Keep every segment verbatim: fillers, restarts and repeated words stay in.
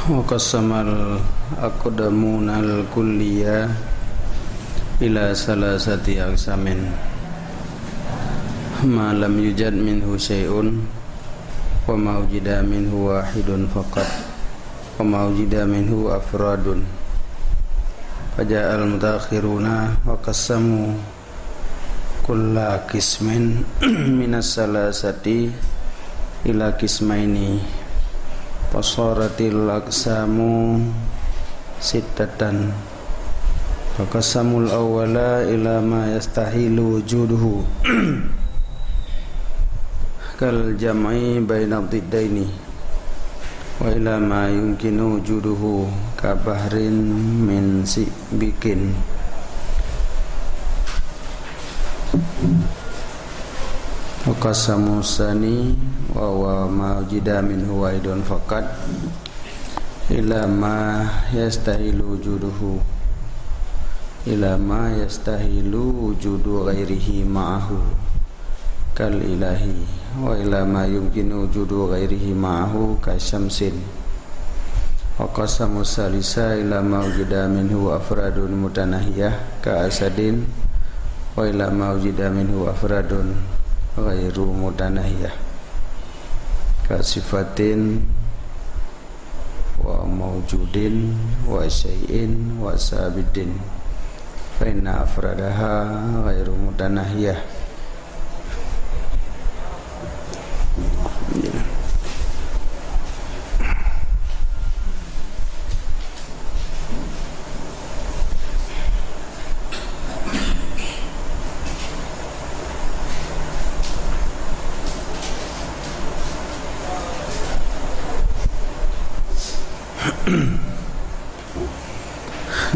Wa qassamal aqdamunal kulliyah ila salasati aqsamin. Ma lam yujad minhu syai'un, wa ma wujida minhu wahidun faqat, wa ma wujida minhu afradun. Faja'al mutaakhiruna wa qassamu kulla qismin minas salasati ila qismaini, fasaratil aqsamu sittatan. Faqasamul awwala ila ma yastahilu wujuduhu, kal jam'i baina diddaini, wa ila ma yumkinu wujuduhu, ka bahrin min sibikin. Wa qasamu tsani, wa huwa ma wujida minhu wahidun faqat, ila ma yastahilu wujuduhu, ila ma yastahilu wujudu ghairihi ma'ahu, kal ilahi, wa ila ma yumkinu wujudu ghairihi ma'ahu, ka syamsin. Wa qasamu tsalisa ila ma wujida minhu afradun mutanahiyah, ka asadin, wa ila ma wujida minhu afradun ghairu mutanahiyah, ka sifatin wa maujudin wa syai'in wa sabitin, fa inna afradaha ghairu mutanahiyah.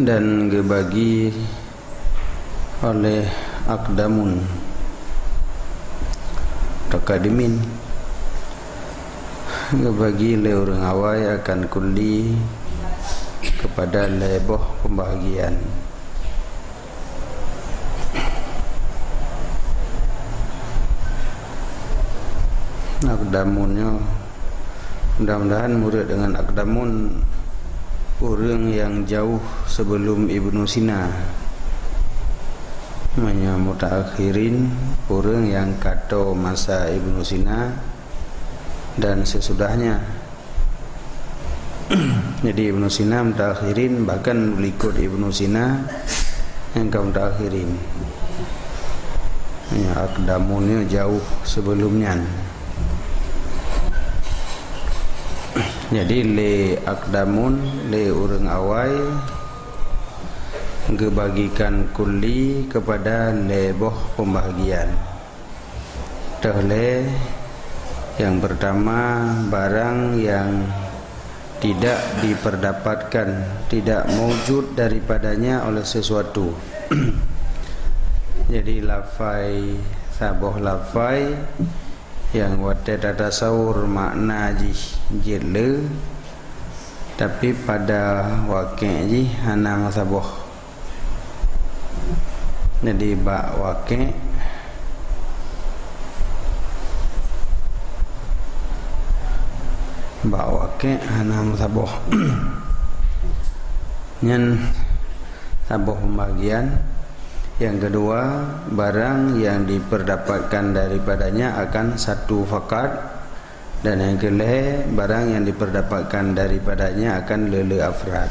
Dan geubagi oleh aqdamun, mutaqaddimin, geubagi lé ureuëng awai akan kulli keupada lhée boh peubahagian. Aqdamun nyoe, mudah-mudahan murid dengan aqdamun ureuëng nyang jauh sebelum Ibnu Sina. Meunyoe mutaakhirin, ureuëng nyang ka toe masa Ibnu Sina dan sesudahnya. Jadi Ibnu Sina mutaakhirin, bahkan likot Ibnu Sina nyang ka mutaakhirin. Ya, aqdamun nyoe jauh sebelum nyan. Jadi lé aqdamun, lé ureuëng awai, geubagikan kulli keupada lhée boh peubahagian. Toh lé, nyang pertama, barang nyang tidak diperdapatkan, tidak maujud daripadanya oleh sesuatu. Jadi lafai, saboh lafai nyang watée tatasawur makna jih jeuet le, tapi pada wakée jih hana meusaboh. Jadi bak wakée, bak wakée hana meusaboh. Nyan saboh pembagian. Yang kedua, barang yang diperdapatkan daripadanya akan satu fakat. Dan nyang keu lhée, barang nyang diperdapatkan daripadanya akan le-le afrad.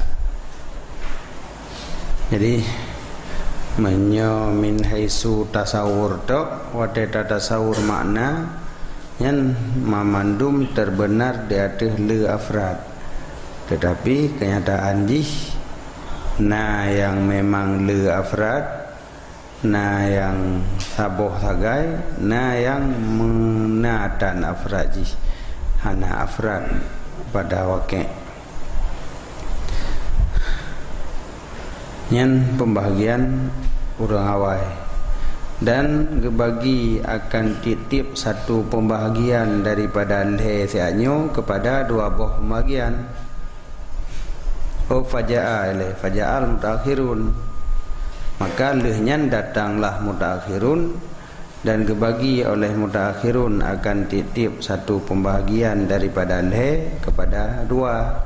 Jadi, meunyoe min haitsu tasawur tok, watée tatasawur makna, nyan mamandum teubeunar di ateueh le afrad. Teutapi keunyataan jih, na nyang memang le afrad, na nyang saboh sagai, na nyang meunan afrad jih, hana afrad pada wakée. Nyan pembahagian ureuëng awai, dan geubagi akan tieb-tieb satu pembahagian daripada lhée siat nyoe keupada dua boh pembahagian. Oh, faja'a ilai, faja'al mutaakhirun. Maka lheueh nyan datanglah mutaakhirun, dan geubagi oleh mutaakhirun akan tieb-tieb satu pembahagian daripada lhée keupada dua.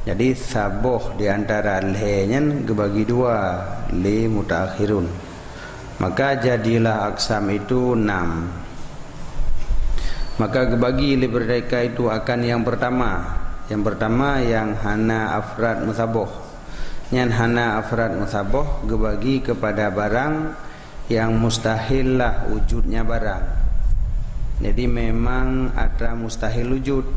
Jadi, saboh di antara lhèe nyan geubagi dua lé mutaakhirun. Maka jadilah aqsam itu enam. Maka geubagi lé mereka itu akan yang pertama. Yang pertama yang hana afrad musaboh. Nyan hana afrad musaboh geubagi kepada barang yang mustahil lah wujudnya barang. Jadi, memang atra mustahil wujud.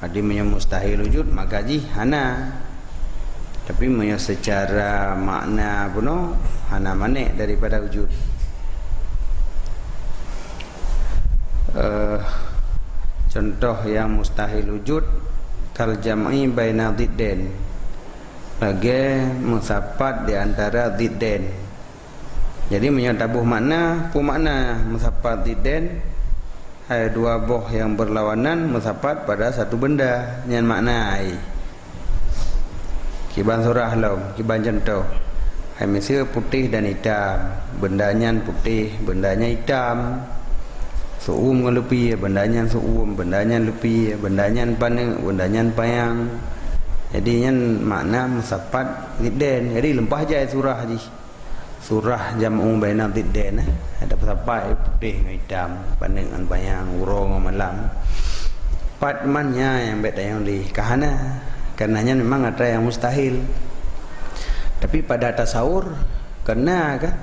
Jadi, meunyoe mustahil wujud, maka jih hana. Tapi, meunyoe secara makna bunoe, hana manék daripada wujud. Eh, contoh yang mustahil wujud, kal jam'i baina diddain. Lagèe meusapat di antara diddain. Jadi, meunyoe taboh makna, peue makna meusapat diddain? Hai dua boh nyang beurlawanan meusapat pada satu benda, nyan makna hai. Kiban surah lom, kiban cuntoh. Hai miseue putéh dan itam, benda nyan putéh, benda nyan itam. Seu'uem ngon leupie, benda nyan seu'uem, benda nyan leupie, benda nyan paneuk, benda nyan panyang. Jadi, nyan makna meusapat diddain. Jadi, leumpah jai surah jih. Surah jam'u baina diddain, eh. Ada peusapat putéh ngon itam, paneuk ngon panyang, uroe ngon malam. Pat man nyan nyang bèk tanyong lé, ka hana. Karena nyan memang atra nyang mustahil. Tapi pada tasawur, kena kan?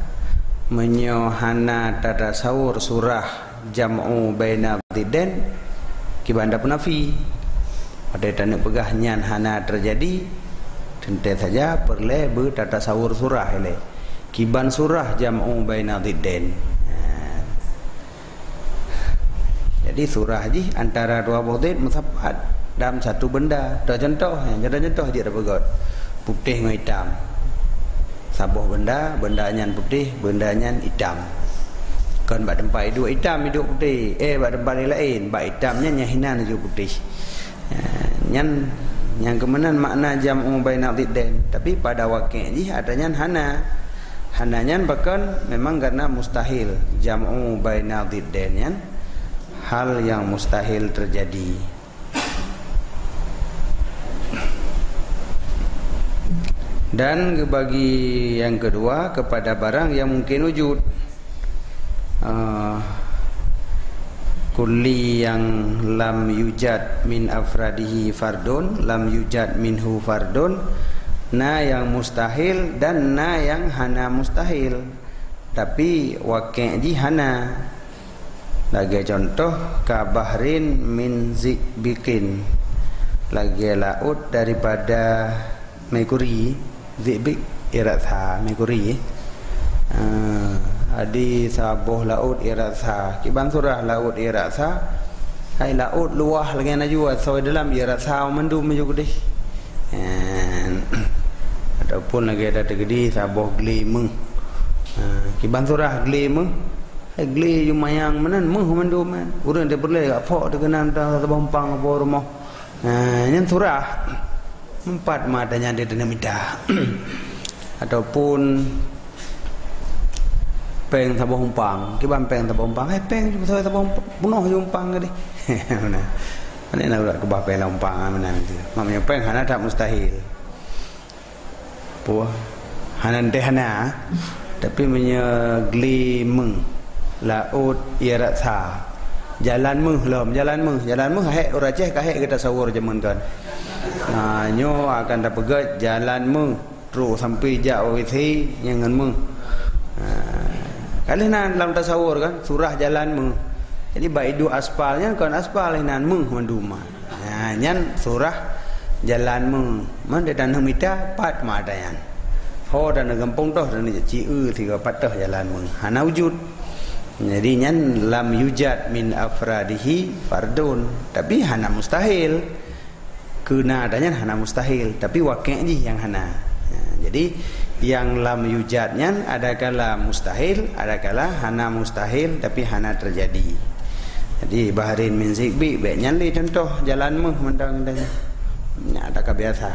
Meunyoe hana tatasawur surah jam'u baina diddain, kiban tapeunafi. Watèe taneuk peugah nyan hana teujadi, teuntèe saja peureulèe beutatasawur surah ilèe. Kiban surah jam'u baina diddain. Ha. Jadi, surah jih antara dua boh did meusapat dalam satu benda. Contoh, contoh-contoh jih tapeugöt. Putéh ngon itam. Saboh benda, benda nyan putéh, benda nyan itam. Kon bak teumpat iduek itam, iduek putéh. Eh, bak teumpat laén, bak itam nyan nyang hinan laju putéh. Eh, nyan, nyang keumeunang makna jam'u baina diddain. Tapi pada wakèe jih atra nyan hana. Hana nyan pakon memang karena mustahil. Jam'u baina diddain nyan hal yang mustahil terjadi. Dan bagi yang kedua kepada barang yang mungkin wujud. Ah, kulli yang lam yujad min afradihi fardun, lam yujad minhu fardun, na yang mustahil dan na yang hana mustahil. Tapi wakèe jih hana. Lagèe contoh, ka bahrin min zibiqin. Lagèe laôt daripada merkuri, zibiq ié rasa merkuri. Ah, jadi saboh laôt ié rasa. Kiban surah laôt ié rasa, hai laôt luwah lagèe na jua, soe dalam ié rasa mandum ju keudéh. Eh, ataupun lagèe tateugedi saboh glé méuh. Ah, kiban surah glé méuh. Glé ju manyang meunan méuh mandum kan. Ureueng teupeureulee jak phok teukeunang ta saboh umpang po rumoh. Ha, nyan surah. Meupat mata nyan di dalam ida. Ataupun péng saboh umpang. Kiban péng saboh umpang. Eh, péng ju saboh umpang. Peunoh ju umpang tadi. Meunan. Mana nak urat keubah péng lam umpang, meunan tu. Maknanya péng hana that mustahil. Puh, hana teuh hana, tapi meunyoe glé méuh, laôt ié rasa, jalan méuh lom, jalan méuh, jalan méuh hék ureueng Aceh ka hék geutasawur jameun kon. Nah, nyoe akan tapeugét jalan méuh, trok sampoe jak W C nyang ngon méuh. Nah, ka lheueh na lam tasawur kan, surah jalan méuh. Jadi bak iduek aspal nyan kon aspal inan méuh mandum. Ha, nyan surah jalan méuh. Meunan taneuh mita pat mata nyan. Ho taneuh gampông toh taneuh jak ci-eu sigoe pat toh jalan méuh. Hana wujud. Jadi nyan lam yujad min afradihi fardun. Tapi hana mustahil. Keuna ata nyan hana mustahil, tapi wakèe jih nyang hana. Ha, jadi nyang lam yujad nyan adakala mustahil, adakala hana mustahil, tapi hana teujadi. Jadi, bahrin min zibiq, bèk nyan lé contoh jalan méuh mantong nyan. Nyan ata ka biasa.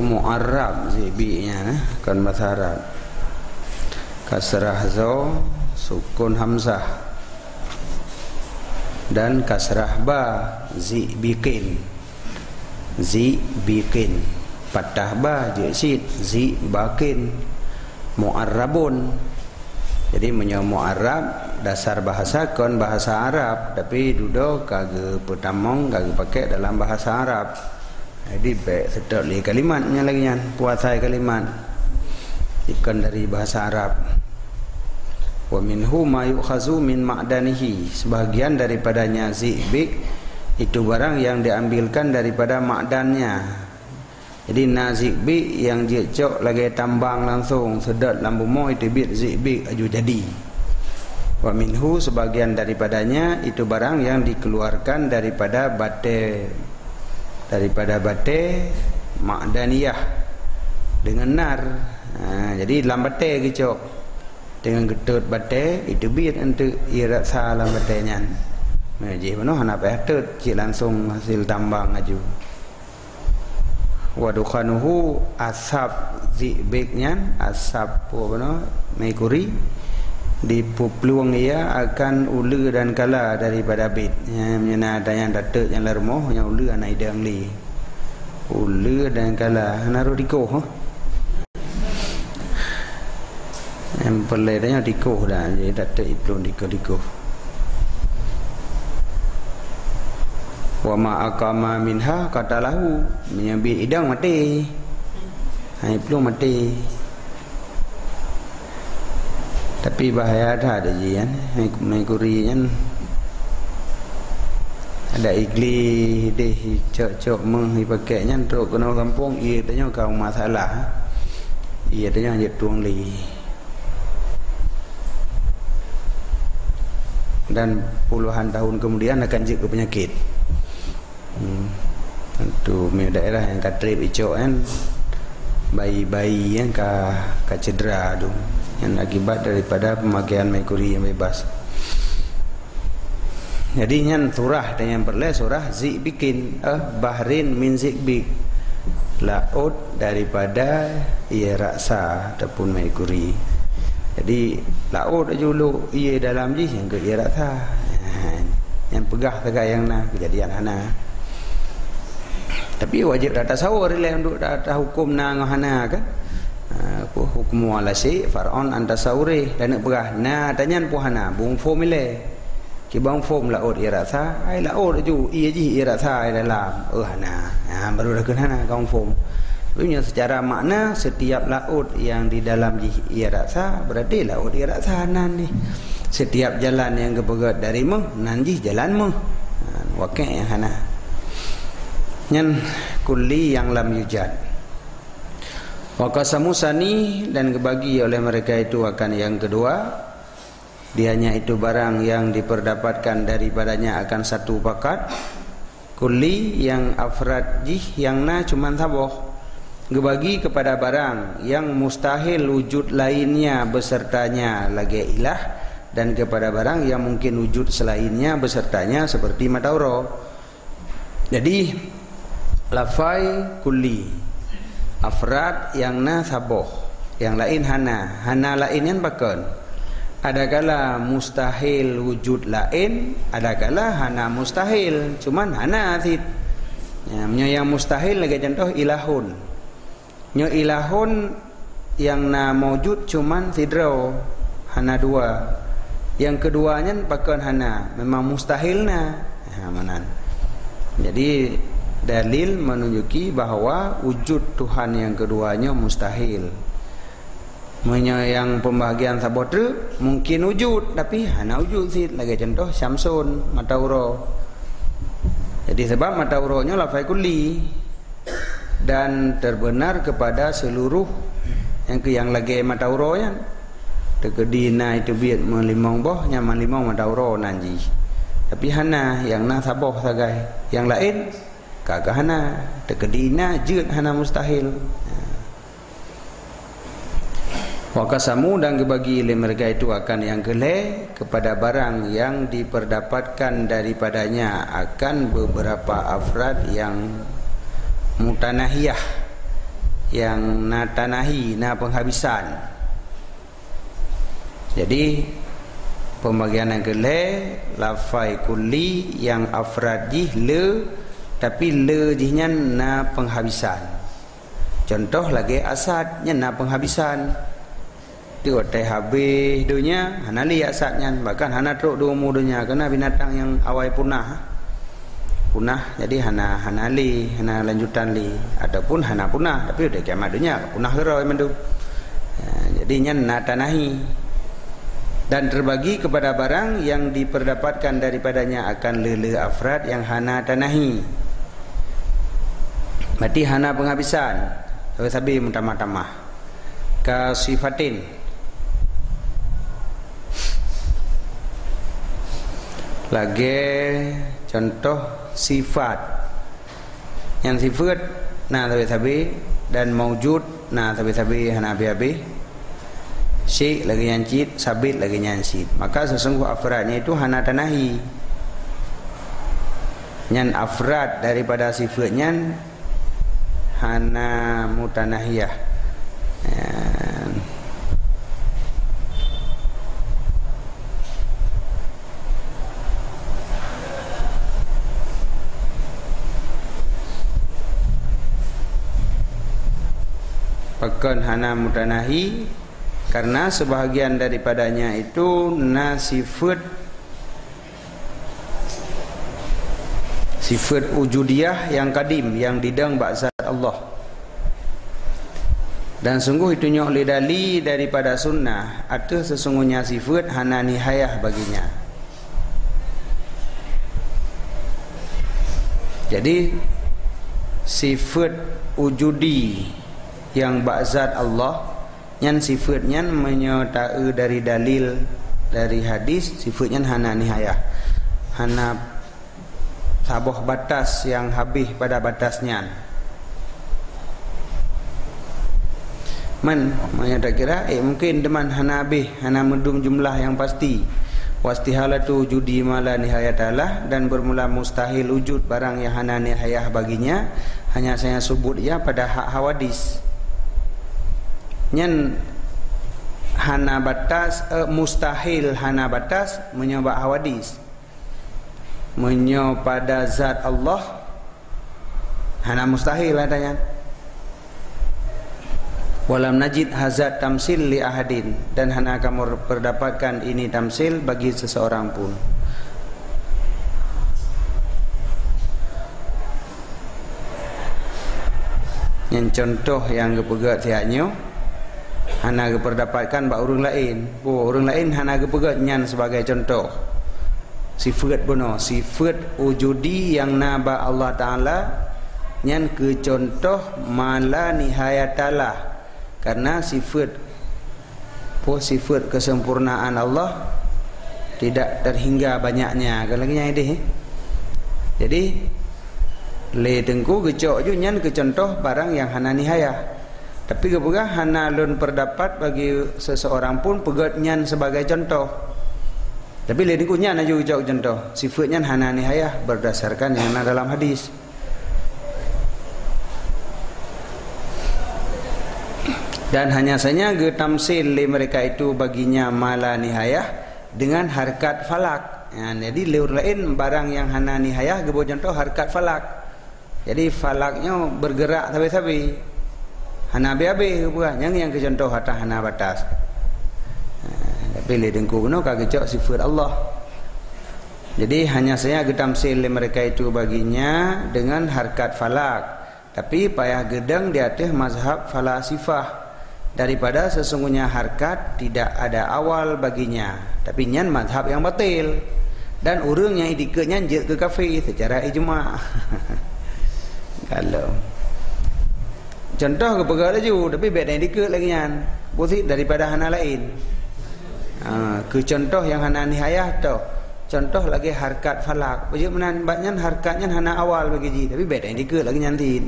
Mu'arrab, zik bik nyan, eh, kon bahasa Arab. Kasrah zo, sukun hamzah. Dan kasrah ba, zik bikin. Zik bikin. Patah ba, jeuet cit, zik bakin. Mu'arrabun. Jadi, meunyoe mu'arrab, dasar bahasa kon bahasa Arab, tapi dudoe ka geupeutamong, ka geupakè dalam bahasa Arab. Jadi, bèk seutôt lé kalimat nyang lagèe nyan, peue asai kalimat. Ikon dari bahasa Arab. Wa minhu ma yu'khazu min ma'danihi. Sebahagian daripadanya zik bik, itu barang yang diambilkan daripada ma'dannya. Jadi, na zik bik nyang jeuet cok lagèe tambang langsong, seudôt lam bumoe teubiet zik bik aju jadi. Wa minhu, sebagian daripadanya, itu barang yang dikeluarkan daripada batèe, daripada batèe ma'daniyah, deungon nar. Ha, jadi lam batèe geucok. Deungon geutot batèe, iteubiet eunteuk ié raksa lam batèe nyan. Nah, jih bunoe hana payah tot, cit langsong hasil tambang aju. Wa dukhanuhu, asap zik bik nyan, asap peue bunoe, merkuri, dipeuplueng ia akan uleue dan kala daripada bit. Nyan, meunyoe na ata nyang tateuk nyang lam rumoh, nyang uleue hana idong lé. Uleue dan kala, hana rôh dikoh, hah? Nyang peureulèe tanyoe dikoh dah, jadi tateuk iplueng dikoh-dikoh. Wa ma aqama minha qatalahu, meunyoe bit idong maté. Ha, iplueng maté. Tapi bahaya that jih nyan, merkuri nyan. Ada igli deh cok-cok meuh ipakè nyan trok keunoe gampông, ié tanyoe ka masalah. Ié tanyoe jeuet tueng lé. Dan puluhan tahun kemudian akan jeuet keu penyakit. Hmm. Tentu, meunyoe daerah nyang ka trép icok nyan, bayi-bayi nyan ka, ka cedera tu. Nyan akibat daripada pemakaian merkuri yang bebas. Jadi, nyan surah dan nyang peureulèe surah zik bikin, eh, bahrin min zik bik. Laôt daripada ié raksa ataupun merkuri. Jadi, laôt aju ulok ié dalam jih nyang keu ié raksa. Ha, nyang peugah sagai nyang na, keujadian hana. Tapi wajéb that tasawur ilèe untuk that tahukôm na ngon hana kan. Ha, apa, hukmu ala syai' far'un an tasawurih. Dan neuk peugah, na ata nyan peue hana, bungfôm ilèe. Kiban fôm laôt ié raksa, ai laôt aju, ié jih ié raksa di dalam. Oh, hana. Ha, baru dah kheun hana ka fôm. Tapi meunyoe secara makna, setiap laôt nyang di dalam jih ié raksa, berarti laôt ié raksa nan jih. Setiap jalan nyang geupeugöt dari meuh, nan jih jalan meuh. Ha, wakèe nyang hana. Nyan kulli nyang lam yujad. Wa qasamu sani, dan geubagi oleh mereka itu akan yang kedua. Dianya itu barang yang diperdapatkan daripadanya akan satu pakat, kulli nyang afrad jih nyang na cuman saboh, geubagi kepada barang yang mustahil wujud lainnya besertanya lagèe ilah, dan kepada barang yang mungkin wujud selainnya besertanya seperti mata uroe. Jadi, lafai kulli, afrad nyang na saboh, nyang laén hana. Hana laén nyan pakon? Adakala mustahil wujud laén, adakala hana mustahil, cuman hana cit. Ya, meunyoe nyang mustahil lagèe contoh ilahun. Nyoe ilahun nyang na maujud cuman sidroe, hana dua. Nyang keudua nyan pakon hana, memang mustahil na. Ha, meunan. Jadi, dalil menunjuki bahwa wujud Tuhan nyang keudua nyoe mustahil. Meunyoe nyang pembahagian saboh treuk, mungkin wujud, tapi hana wujud cit. Lagèe contoh, Syamsun, mata uroe. Jadi, sebab mata uroe nyoe lafai kulli. Dan terbenar kepada seluruh nyang keu nyang lagèe mata uroe nyan. Teukeudi na iteubiet meulimong boh, nyan meulimong mata uroe nan jih. Tapi hana, nyang na saboh sagai. Nyang laén ka, ka hana. Teukeudi na jeuet hana mustahil. Wa qasamu, dan geubagi lé mereka itu akan nyang keu lhèe kepada barang yang diperdapatkan daripadanya akan beberapa afrad yang mutanahiyah. nyang na tanahi, na peunghabisan. Jadi, pembagian nyang keulhèe, lafai kulli nyang afrad jih le, tapi le jih nyan na peunghabisan. Cuntoh lagèe asad, nyan na peunghabisan. Teuk watèe habéh donya, hana lé asad nyan, bahkan hana trok di umu donya, keureuna binatang nyang awai punah. Punah, jadi hana, hana lé, hana lanjutan lé, ataupun hana punah, tapi watèe kiamat donya, punah keudroe mandum. Ha, jadi nyan na tanahi. Dan terbagi kepada barang yang diperdapatkan daripadanya akan le-le afrad nyang hana tanahi. Berarti hana peunghabisan, sabe-sabe meutamah-tamah. Ka sifatin. Lagèe cuntoh sifat. Nyang sifeut na sabe-sabe dan maujud na sabe-sabe, hana habéh-habéh. Syai' lagèe nyan cit, sabit lagèe nyan cit. Maka sesungguh afradnya itu hana tanahi. Nyan afrad daripada sifeut nyan hana mutanahiyah. Nyan. Pakon hana mutanahi? Karena sebahagian daripadanya itu na sifeut, sifeut ujudiyah nyang kadim, nyang didong bak zat Allah. Dan sungguh itunyok lé dali daripada sunnah ateueh sesungguhnya sifeut hana nihayah baginya. Jadi, sifeut ujudi nyang bak zat Allah, nyan sifeut nyan meunyoe taeu dari dalil, dari hadis, sifeut nyan hana nihayah. Hana saboh batas nyang habéh pada batas nyan. Man, meunyoe takira, eh, mungken teuma hana habéh, hana meudum jumlah nyang pasti. Wastihalatu wujudi ma la nihayatalah, dan bermula mustahil wujud barang nyang hana nihayah baginya, hanya saja subut ia pada hak hawadis. Nyan hana batas, eh, mustahil hana batas meunyoe bak hawadis. Meunyoe pada zat Allah, hana mustahil ata nyan. Walam najid hazat tamsil li ahadin, dan hana kamoe perdapatkan ini tamsil bagi seseorang pun. Nyan cuntoh nyang geupeugét siat nyoe hana geuperdapatkan bak ureuëng laén. Boh, ureuëng laén hana geupeugét nyan sebagai cuntoh. Sifeut bunoe, sifeut ujudi nyang na bak Allah Taala nyan keu cuntoh ma la nihayatalah. Karena sifeut, peue sifeut kesempurnaan Allah tidak terhingga banyaknya. Kan lagée nyan idéh, eh? Jadi, lé Teungku geucok ju nyan keu cuntoh barang nyang hana nihayah. Tapi geupeugah hana lôn peudapat bagi seseorang pun peugét nyan sebagai cuntoh. Tapi lé Teungku nyan laju geucok cuntoh, sifeut nyan hana nihayah berdasarkan nyang na dalam hadis. Dan hanya saja geutamsil lé mereka itu baginya ma la nihayah dengan harkat falak. Ya, jadi lé ureuëng laén barang nyang hana nihayah geuboh cuntoh harkat falak. Jadi falak nyoe bergerak sabe-sabe. Hana abéh-abéh geupeugah, nyang, nyang keu cuntoh ata hana batas. Ha, tapi lé Teungku bunoe ka geucok sifeut Allah. Jadi hanya saja geutamsil lé mereka itu baginya dengan harkat falak. Tapi payah geudong di ateueh mazhab falasifah. Daripada sesungguhnya harkat tidak ada awal baginya. Tapi nyan mazhab nyang batil. Dan ureuëng nyang itikeuet nyan jeuet keu kafé secara ijma. Kalau cuntoh geupeugah laju, tapi bék na itikeuet lagée nyan. Pusit daripada hana laén. Ha, keu cuntoh nyang hana nihayah toh. Cuntoh lagée harkat falak. Beujeuet meunan, bak nyan harkat nyan hana awal bagi jih, tapi bék na itikeuet lagée nyan cit.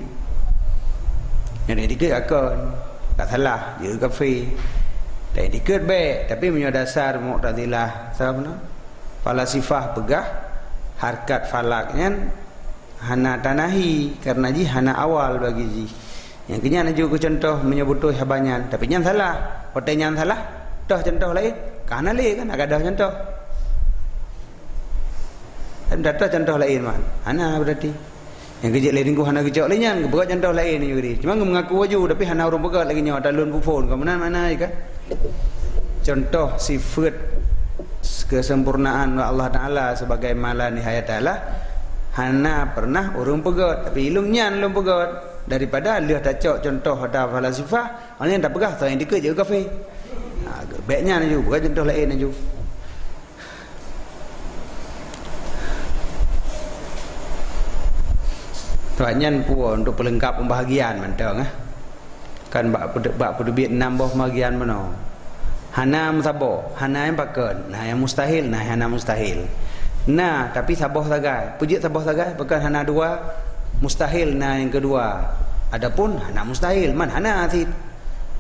Nyang na itikeuet kon, ka salah, jeuet kafé. Na itikeuet bék, tapi meunyoe dasar Mu'tazilah, sabab na falasifah peugah harkat falak nyan hana tanahi, karena jih hana awal bagi jih. Nyang keu nyan laju keu contoh meunyoe beutôi haba nyan, tapi nyan salah. Watèe nyan salah, toh contoh laén. Ka hana lé kan, ka toh contoh. Kan toh contoh laén man. Hana berarti. Nyang keu jeuet lé teungku hana geucok lé nyan, geupeugah contoh laén nyoe tadi. Cuma geumeungaku laju, tapi hana ureueng peugah lagèe nyoe, ata lôn peuphon. Ka meunan makna ka? Contoh sifat kesempurnaan Allah Taala sebagai ma la nihayata lah, hana pernah ureueng peugah. Tapi ilôn nyan lôn peugah. Daripada lheueh tacok contoh ata falasifah, awaknyan tapeugah soe nyang dikeue jeuet kafé. Ha, bèk nyan laju, bukan contoh laén laju. Tuan nyan puwoe untuk peulengkap pembahagian mantong, eh. Kan bak peude-, bak peuteubiet enam boh pembahagian meunoe. Hana meusaboh, hana nyang pakon, na nyang mustahil, na nyang hana mustahil. Na, tapi saboh sagai. Peue jeuet saboh sagai? Pakon hana dua, mustahil na nyang keudua. Adapun hana mustahil, man hana cit.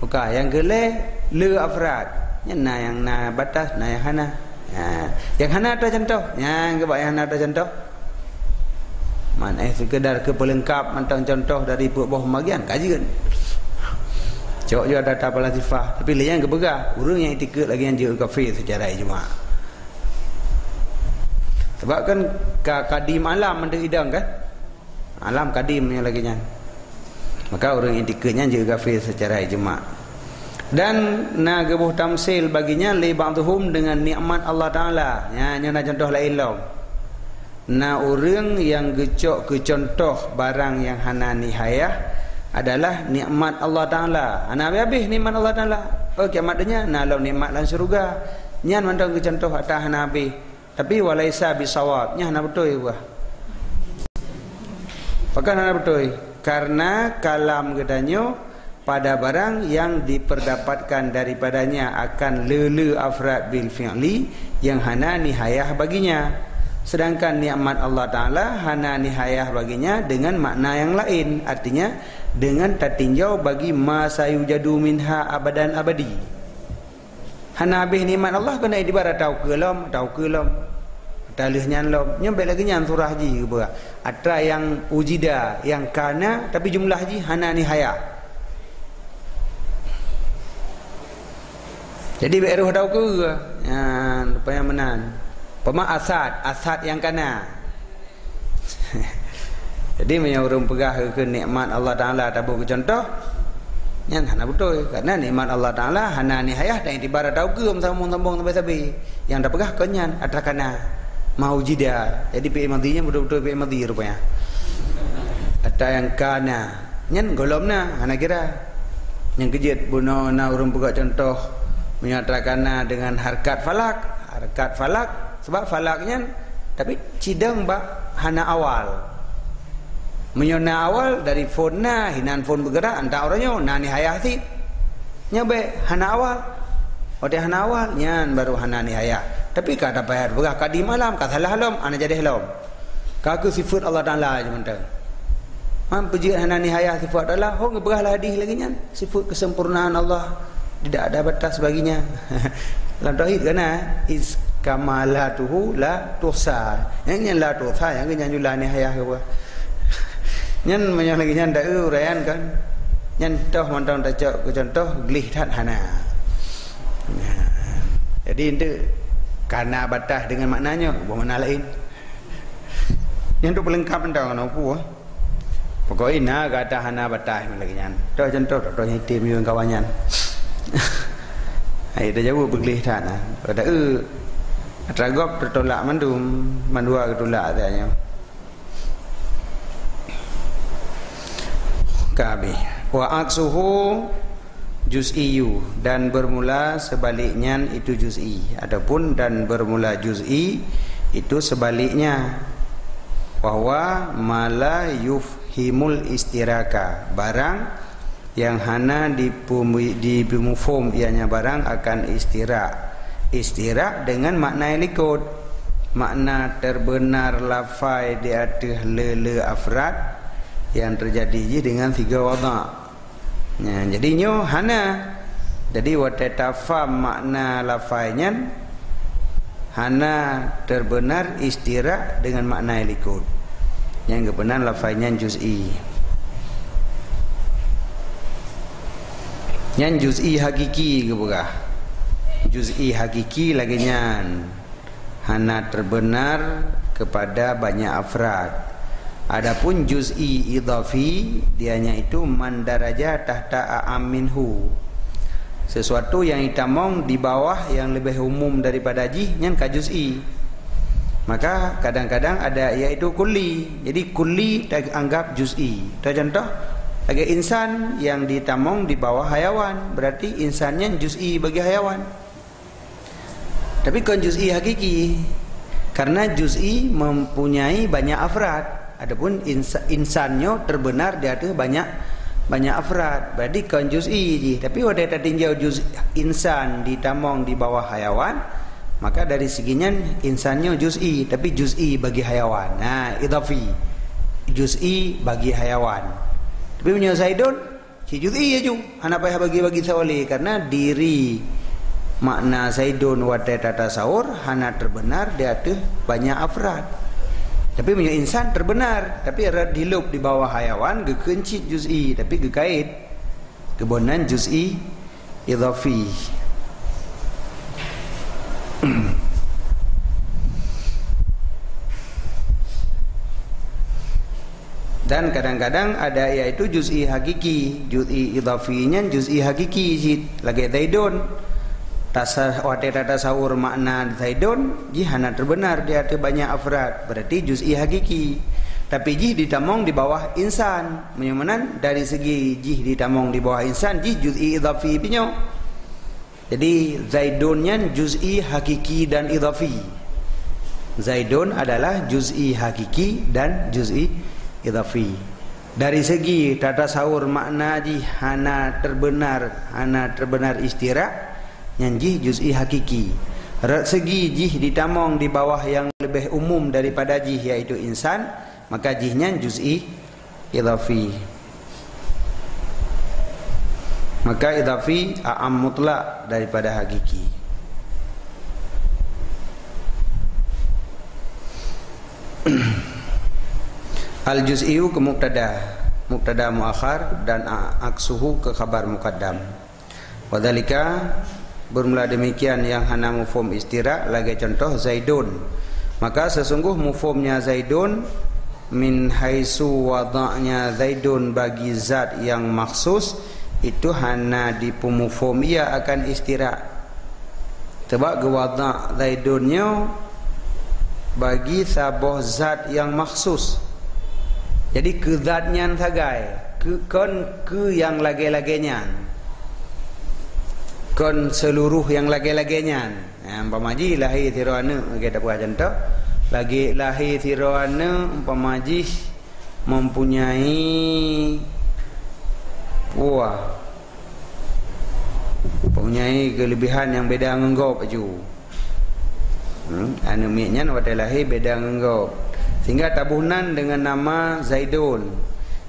Buka nyang keu lhèe, le afrad. Nyan na nyang na batas, na nyang hana. Ha, nyang hana ata contoh. Nyan keuh bak nyang hana ata contoh. Man, eh, sekedar keu peulengkap mantong contoh dari peuet boh pembagian, ka jeuet. Cok jua data falasifah. Tapi lé nyan geupeugah, ureueng nyang iktikeuet lagèe nyan jeuet kafé secara ijma. Sebab kan ka kadim alam mandum idong kan? Alam kadim nyang lagèe nyan. Maka ureueng iktikeuet nyan jeuet kafé secara ijma. Dan na geuboh tamsil bagi nyan lé ba'dhuhum dengan nikmat Allah Taala. Nya, nyoe na contoh laén lom. Na ureueng nyang geucok keu contoh barang nyang hana nihayah adalah nikmat Allah Taala. Hana habéh-habéh nikmat Allah Taala. Oh, kiamat donya na lom nikmat lam syeuruga. Nyan mantong geucontoh ata hana habéh. Tapi walaisa bisawab, nyan hana beutôi buah. Pakon hana beutôi? Karena kalam geutanyoe pada barang yang diperdapatkan daripadanya akan le-le afrad bil fi'li yang hana nihayah baginya. Sedangkan nikmat Allah Taala hana nihayah baginya dengan makna yang lain, artinya dengan tatinjau bagi ma sayujadu minha abadan abadi. Hana habéh nikmat Allah keunan, itibar ata ukeue lom, ata ukeue lom, ata lheueh nyan lom. Nyoe bèk lagèe nyan surah jih geupeugah. Atra nyang wujida, nyang kana, tapi jumlah jih hana nihayah. Jadi bèk rôh ata ukeue. Nyan rupanya meunan. Peumak asad, asad nyang kana. Jadi, meunyoe ureueng peugah keu nikmat Allah Taala taboh keu contoh, nyan hana beutôi. Karena nikmat Allah Taala hana nihayah dan itibar ata ukeue sambông-sambông sabe-sabe. Nyang tapeugah kon nyan, atra kana, ma wujida. Jadi, fi'il madhi nyan beutôi-beutôi fi'il madhi rupanya. Atra nyang kana. Nyan gohlom na, hana kira. Nyang keu jeuet bunoe na ureueng peugah contoh, meunyoe atra kana dengan harkat falak. Harkat falak, sebab falak nyan, tapi cidong bak hana awal. Meunyoe na awal, dari phon na, hinan phon bergerak, anta uroe nyoe, na nihayah cit. Nyoe bèk, hana awal. Watèe hana awal, nyan baru hana nihayah. Tapi ka tapayah peugah kadim alam, ka salah lom, hana jadeh lom. Ka keu sifeut Allah Taala jih mantong. Man peujeuet hana nihayah sifeut Allah, hong geupeugah lah hadih lagèe nyan. Sifeut kesempurnaan Allah tidak ada batas baginya. Lam tauhid kan, eh? Iz kamalatuhu la tuhsa. Nyang nyan la tuhsa, nyang nyan jula nihayah apa? Nyan meunyoe lagèe nyan taeu uraian kan. Nyan toh mantong tacok keu contoh gleh that hana. Jadi, enteuk kana batas dengan maknanya, ubah makna lain. Nyan tu peulengkap mantong keunoe peue. Pokoknya na gata hana batas lagèe nyan. Toh contoh, toh, toh nyang item yue kawan nyan. Hai, tajaweueb beugleh that na. Kata, "Eh, atra gob teutolak mandum, mandua geutulak," katanya. Ka habéh. Wa aksuhu juz'iyyu, dan bermula sebalik nyan itu juz'i, ataupun dan bermula juz'i itu sebaliknya, bahwa ma la yufhimul istiraka, barang yang hana dipumi-, dipemufhom, ianya barang akan istirak. Istirak dengan makna yang likot, makna terbenar lafai di ateueh le-le afrad yang terjadi jih dengan siga wadha. Nya, jadi nyoe hana. Jadi watèe tafham makna lafai nyan hana terbenar istirak dengan makna yang likot. Nyang geupeugah lafai nyan juz'i. Nyan juz'i hakiki geupeugah. Juz'i hakiki lagée nyan hana teubeunar keupada banyak afrad. Adapun juz'i idhafi, dia nyan itu man daraja tahta a'am minhu. Sesuatu yang itamong di bawah yang leubeh umum daripada jih, nyan ka juz'i. Maka kadang-kadang ada yaitu kulli. Jadi kulli taanggap juz'i. Contoh, lagée insan yang ditamong di bawah hayawan, berarti insan nyan juz'i bagi hayawan. Tapi kon juz'i hakiki. Karena juz'i mempunyai banyak afrad. Adapun insa-, insan nyoe teubeunar di ateueh banyak, banyak afrad. Berarti kon juz'i jih. Tapi watée tatinjau juz insan ditamong di bawah hayawan, maka dari segi nyan insan nyoe juz'i, tapi juz'i bagi hayawan. Nah, idhafi. Juz'i bagi hayawan. Tapi meunyoe Zaidun, cit juz'i laju, hana payah bagi-bagi saboh lé, karena diri makna Zaidun watée tatasawur hana teubeunar di ateueh banyak afrad. Tapi meunyoe insan teubeunar, tapi rot dilôb di bawah hayawan, geukheun cit juz'i, tapi geukait. Geuboh nan juz'i idhafi. Dan kadang-kadang ada yaitu juz'i hakiki. Juz'i idhafi nyan juz'i hakiki cit, lagée Zaidun. Tasa-, watée tatasawur makna Zaidun, jih hana teubeunar di ateueh banyak afrad, berarti juz'i hakiki. Tapi jih ditamong di bawah insan. Meunyoe meunan, dari segi jih ditamong di bawah insan, jih juz'i idhafi pih nyoe. Jadi, Zaidun nyan juz'i hakiki dan idhafi. Zaidun adalah juz'i hakiki dan juz'i idhafi. Dari segi tatasawur makna jih hana teubeunar, hana teubeunar istirak, nyan jih juz'i hakiki. Rot segi jih ditamong di bawah yang leubeh umum daripada jih, yaitu insan, maka jih nyan juz'i idhafi. Maka idhafi a'am mutlak daripada hakiki. Al-juz'iyu ke mubtada, mubtada muakhar, dan a-, aksuhu ke khabar muqaddam. Wadzalika, bermula demikian yang hana mufhum istirak, lagée contoh Zaidun. Maka sesungguh mufhumnya Zaidun, min haitsu wada'nya Zaidun bagi zat yang makhsus, itu hana dipeumufhum ia akan istirak. Sebab geuwada' Zaidun nyoe bagi saboh zat nyang maksus. Jadi keu zat nyan sagai, keu, kon keu nyang lagée-lagée nyan. Kon seuluruh nyang lagée-lagée nyan. Nah, umpama jih lahé sidroe aneuëk, lagée tapeugah contoh, lagée lahé sidroe aneuëk umpama jih mempunyai, wah, mempunyai kelebihan nyang beda ngon gob laju. Hmm? Aneuëk miet nyan watée lahé beda ngon gob. Sehingga taboh nan dengan nama Zaidun.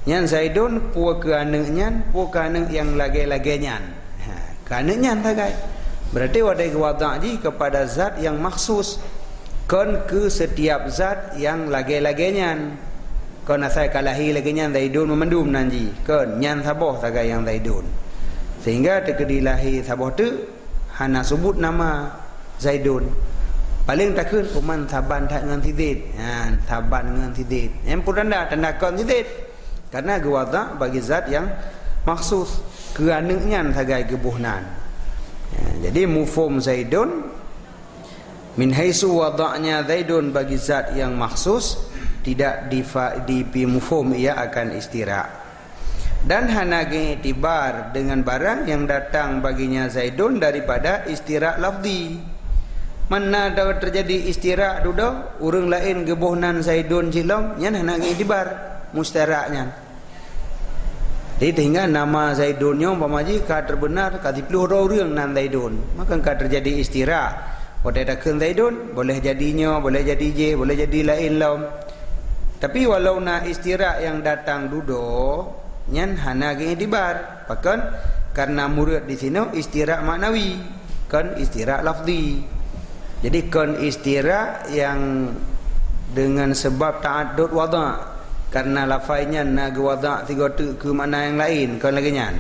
Nyan Zaidun peue keu aneuëk nyan, peue keu aneuëk nyang lagée-lagée nyan. Ha, keu aneuëk nyan sagai. Berarti watée geuwada' jih kepada zat nyang maksus. Kon keu setiap zat nyang lagée-lagée nyan. Kon asai ka lahé lagée nyan Zaidun meumandum nan jih. Kon, nyan saboh sagai nyang Zaidun. Sehingga teukeudi lahé saboh teuk, hana subut nama Zaidun. Paléng takheun kuman saban that ngon si Zaid. Ha, saban ngon si Zaid. Nyang peue tanda, tanda kon si Zaid. Karena geuwada' bagi zat nyang maksus. Keu aneuëk nyan sagai geuboh nan. Ha, jadi mufhum Zaidun, min haitsu wada'nya Zaidun bagi zat nyang maksus, tidak difa-, dipeumufhum ia akan istirak. Dan hana geuiktibar dengan barang nyang datang baginya Zaidun daripada istirak lafzi. Mana tahu terjadi istirak dudoe, ureuëng laén geuboh nan Zaidun jih lom, nyan hana geuiktibar mustarak nyan. Jadi, sehingga nama Zaidun nyoe umpama jih ka teubeunar ka siplôh droe ureuëng nan Zaidun. Maka ka terjadi istirak. Watée takheun Zaidun, boleh jadi nyoe, boleh jadi jih, boleh jadi laén lom. Tapi walau na istirak nyang datang dudoe, nyan hana geuiktibar. Pakon? Karena murad di sinoe istirak maknawi, kon istirak lafzi. Jadi kon istirak nyang dengan sebab ta'addud wada', karena lafai nyan na geuwada' sigoe teuk keu makna nyang laén, kon lagée nyan.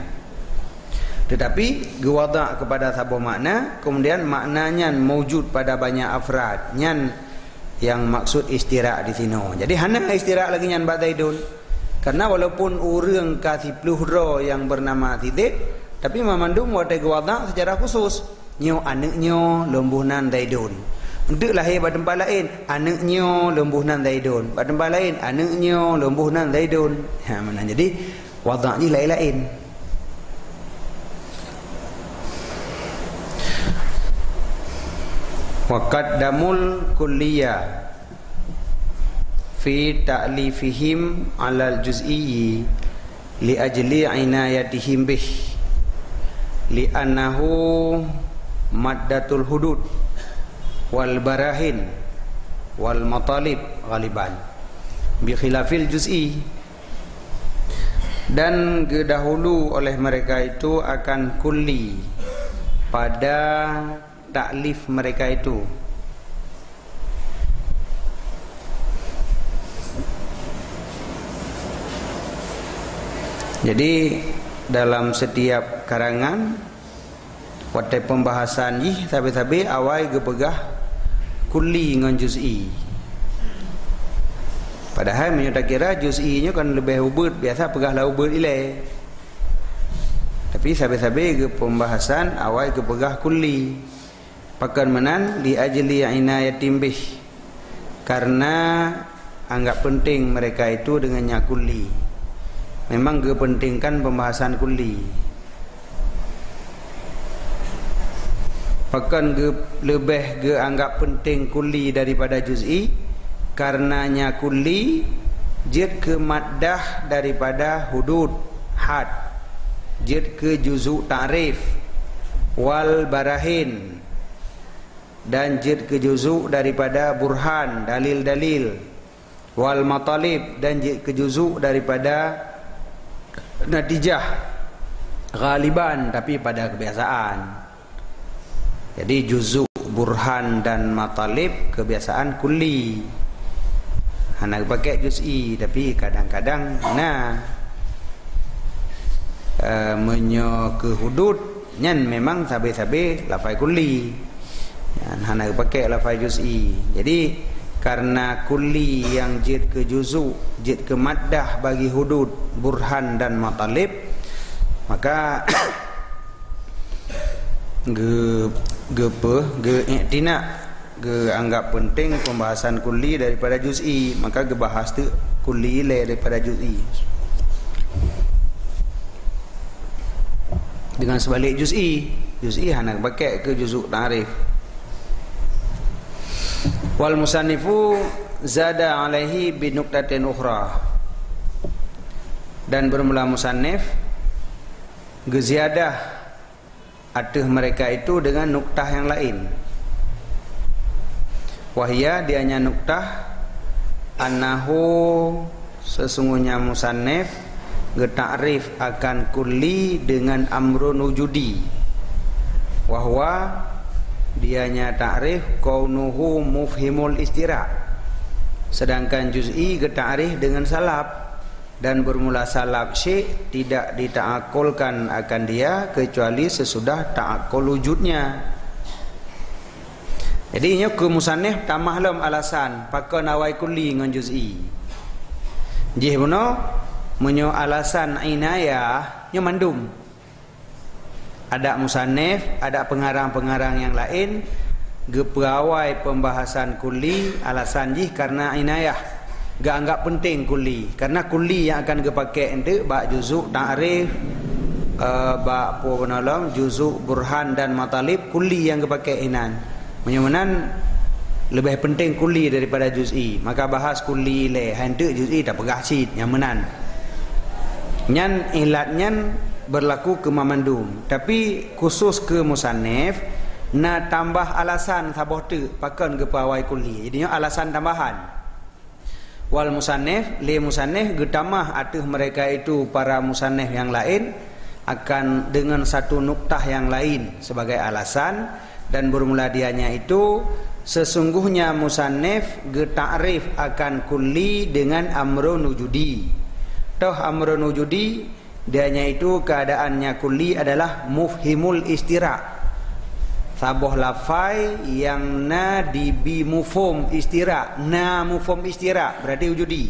Tetapi geuwadak kepada saboh makna, kemudian makna nyan maujud pada banyak afrad. Nyan yang maksud istirak di sinoe. Jadi hana istirak lagi nyan bak Zaidun. Karena walaupun ureuëng ka siploh droe nyang bernama si Zaid, tapi mamandum watée geuwadak secara khusus. Nyoe aneuëk nyoe lom boh nan Zaidun. Eunteuk lahé bak teumpat laén, aneuëk nyoe lom boh nan Zaidun. Bak teumpat laén, aneuëk nyoe lom boh nan Zaidun. Ha, meunan. Jadi wadak jih laén-laén. Wa qaddamul kulliyah fi ta'lifihim 'alal juz'iyyi li ajli inayatihim bih, li annahu maddatul hudud wal barahin wal matalib ghaliban, bi khilafil juz'i. Dan geudahulu oleh mereka itu akan kulli pada taklif mereka itu. Jadi dalam setiap karangan, watée pembahasan jih sabe-sabe awai geupeugah kulli ngon juz'i. Padahai meunyoe takira juz'i nyoe kan leubeh ubeut, biasa peugah lam ubeut ilée. Tapi sabe-sabe geupembahasan awai geupeugah kulli. Pakon meunan, li ajli inayatihim bih, karena anggap penting mereka itu dengan nya kulli. Memang geupentingkan pembahasan kulli. Pakon geu-, leubeh geuanggap penting kulli daripada juz'i? Karena nya kulli jeuet keu maddah daripada hudud, had, jeuet keu juzu' ta'rif, wal barahin, dan jeuet keu juzu' daripada burhan, dalil-dalil, wal matalib, dan jeuet keu juzu' daripada natijah, ghaliban, tapi pada kebiasaan. Jadi juzu', burhan dan matalib kebiasaan kulli. Hana geupaké juz'i, tapi kadang-kadang na. Eh, meunyoe keu hudud, nyan memang sabe-sabe lafai kulli. Nyan hana geupaké lafai juz'i. Jadi karena kulli nyang jeuet keu juzu', jeuet keu maddah bagi hudud, burhan dan matalib, maka geu-, geupeu-, geu-i'tina, geuanggap penting pembahasan kulli daripada juz'i, maka geubahas teuk kulli ilée daripada juz'i. Dengan seubalik juz'i, juz'i hana geupaké keu juzu' ta'rif. Wal musannifu zada alaihi bi nuqtatin ukhra. Dan bermula musannif geuziyadah ateueh mereka itu dengan nuktah yang laén. Wahia, dianya nuktah, annahu, sesungguhnya musannif geutakrif akan kulli dengan amrun wujudi. Wahwa, dianya takrif kaunuhu mufhimul istirak. Sedangkan juz'i geutakrif dengan salab. Dan bermula salab syai' tidak ditaakulkan akan dia kecuali sesudah taakul wujudnya. Jadi nyoe keu musannif tamah lom alasan pakon awai kulli ngon juz'i. Jih bunoe, meunyoe alasan inayah, nyoe mandum. Adak musannif, adak pengarang-pengarang nyang laén geupeuawai pembahasan kulli, alasan jih karena inayah, geuanggap penting kulli. Karena kulli nyang akan geupaké enteuk bak juzu' ta'rif, eh, bak peue bunoe lom, juzu' burhan dan matalib, kulli nyang geupaké inan. Meunyoe meunan, leubeh penting kulli daripada juz'i, maka bahas kulli ilée, hai enteuk juz'i tapeugah cit, nyang meunan. Nyan ilat nyan berlaku keu mamandum, tapi khusos keu musannif na tambah alasan saboh teuk pakon geupeuawai kulli. Jadi nyoe alasan tambahan. Wal musannif, lé musannif geutamah ateueh mereka itu para musannif nyang laén akan dengan satu nuktah nyang laén sebagai alasan, dan bermula dianya itu, sesungguhnya musannif geutakrif akan kulli dengan amrun wujudi. Toh amrun wujudi Dia nyan itu keadaannya kulli adalah mufhimul istira'. Saboh lafai yang na dibi mufhum istira', na mufhum istira', berarti wujudi.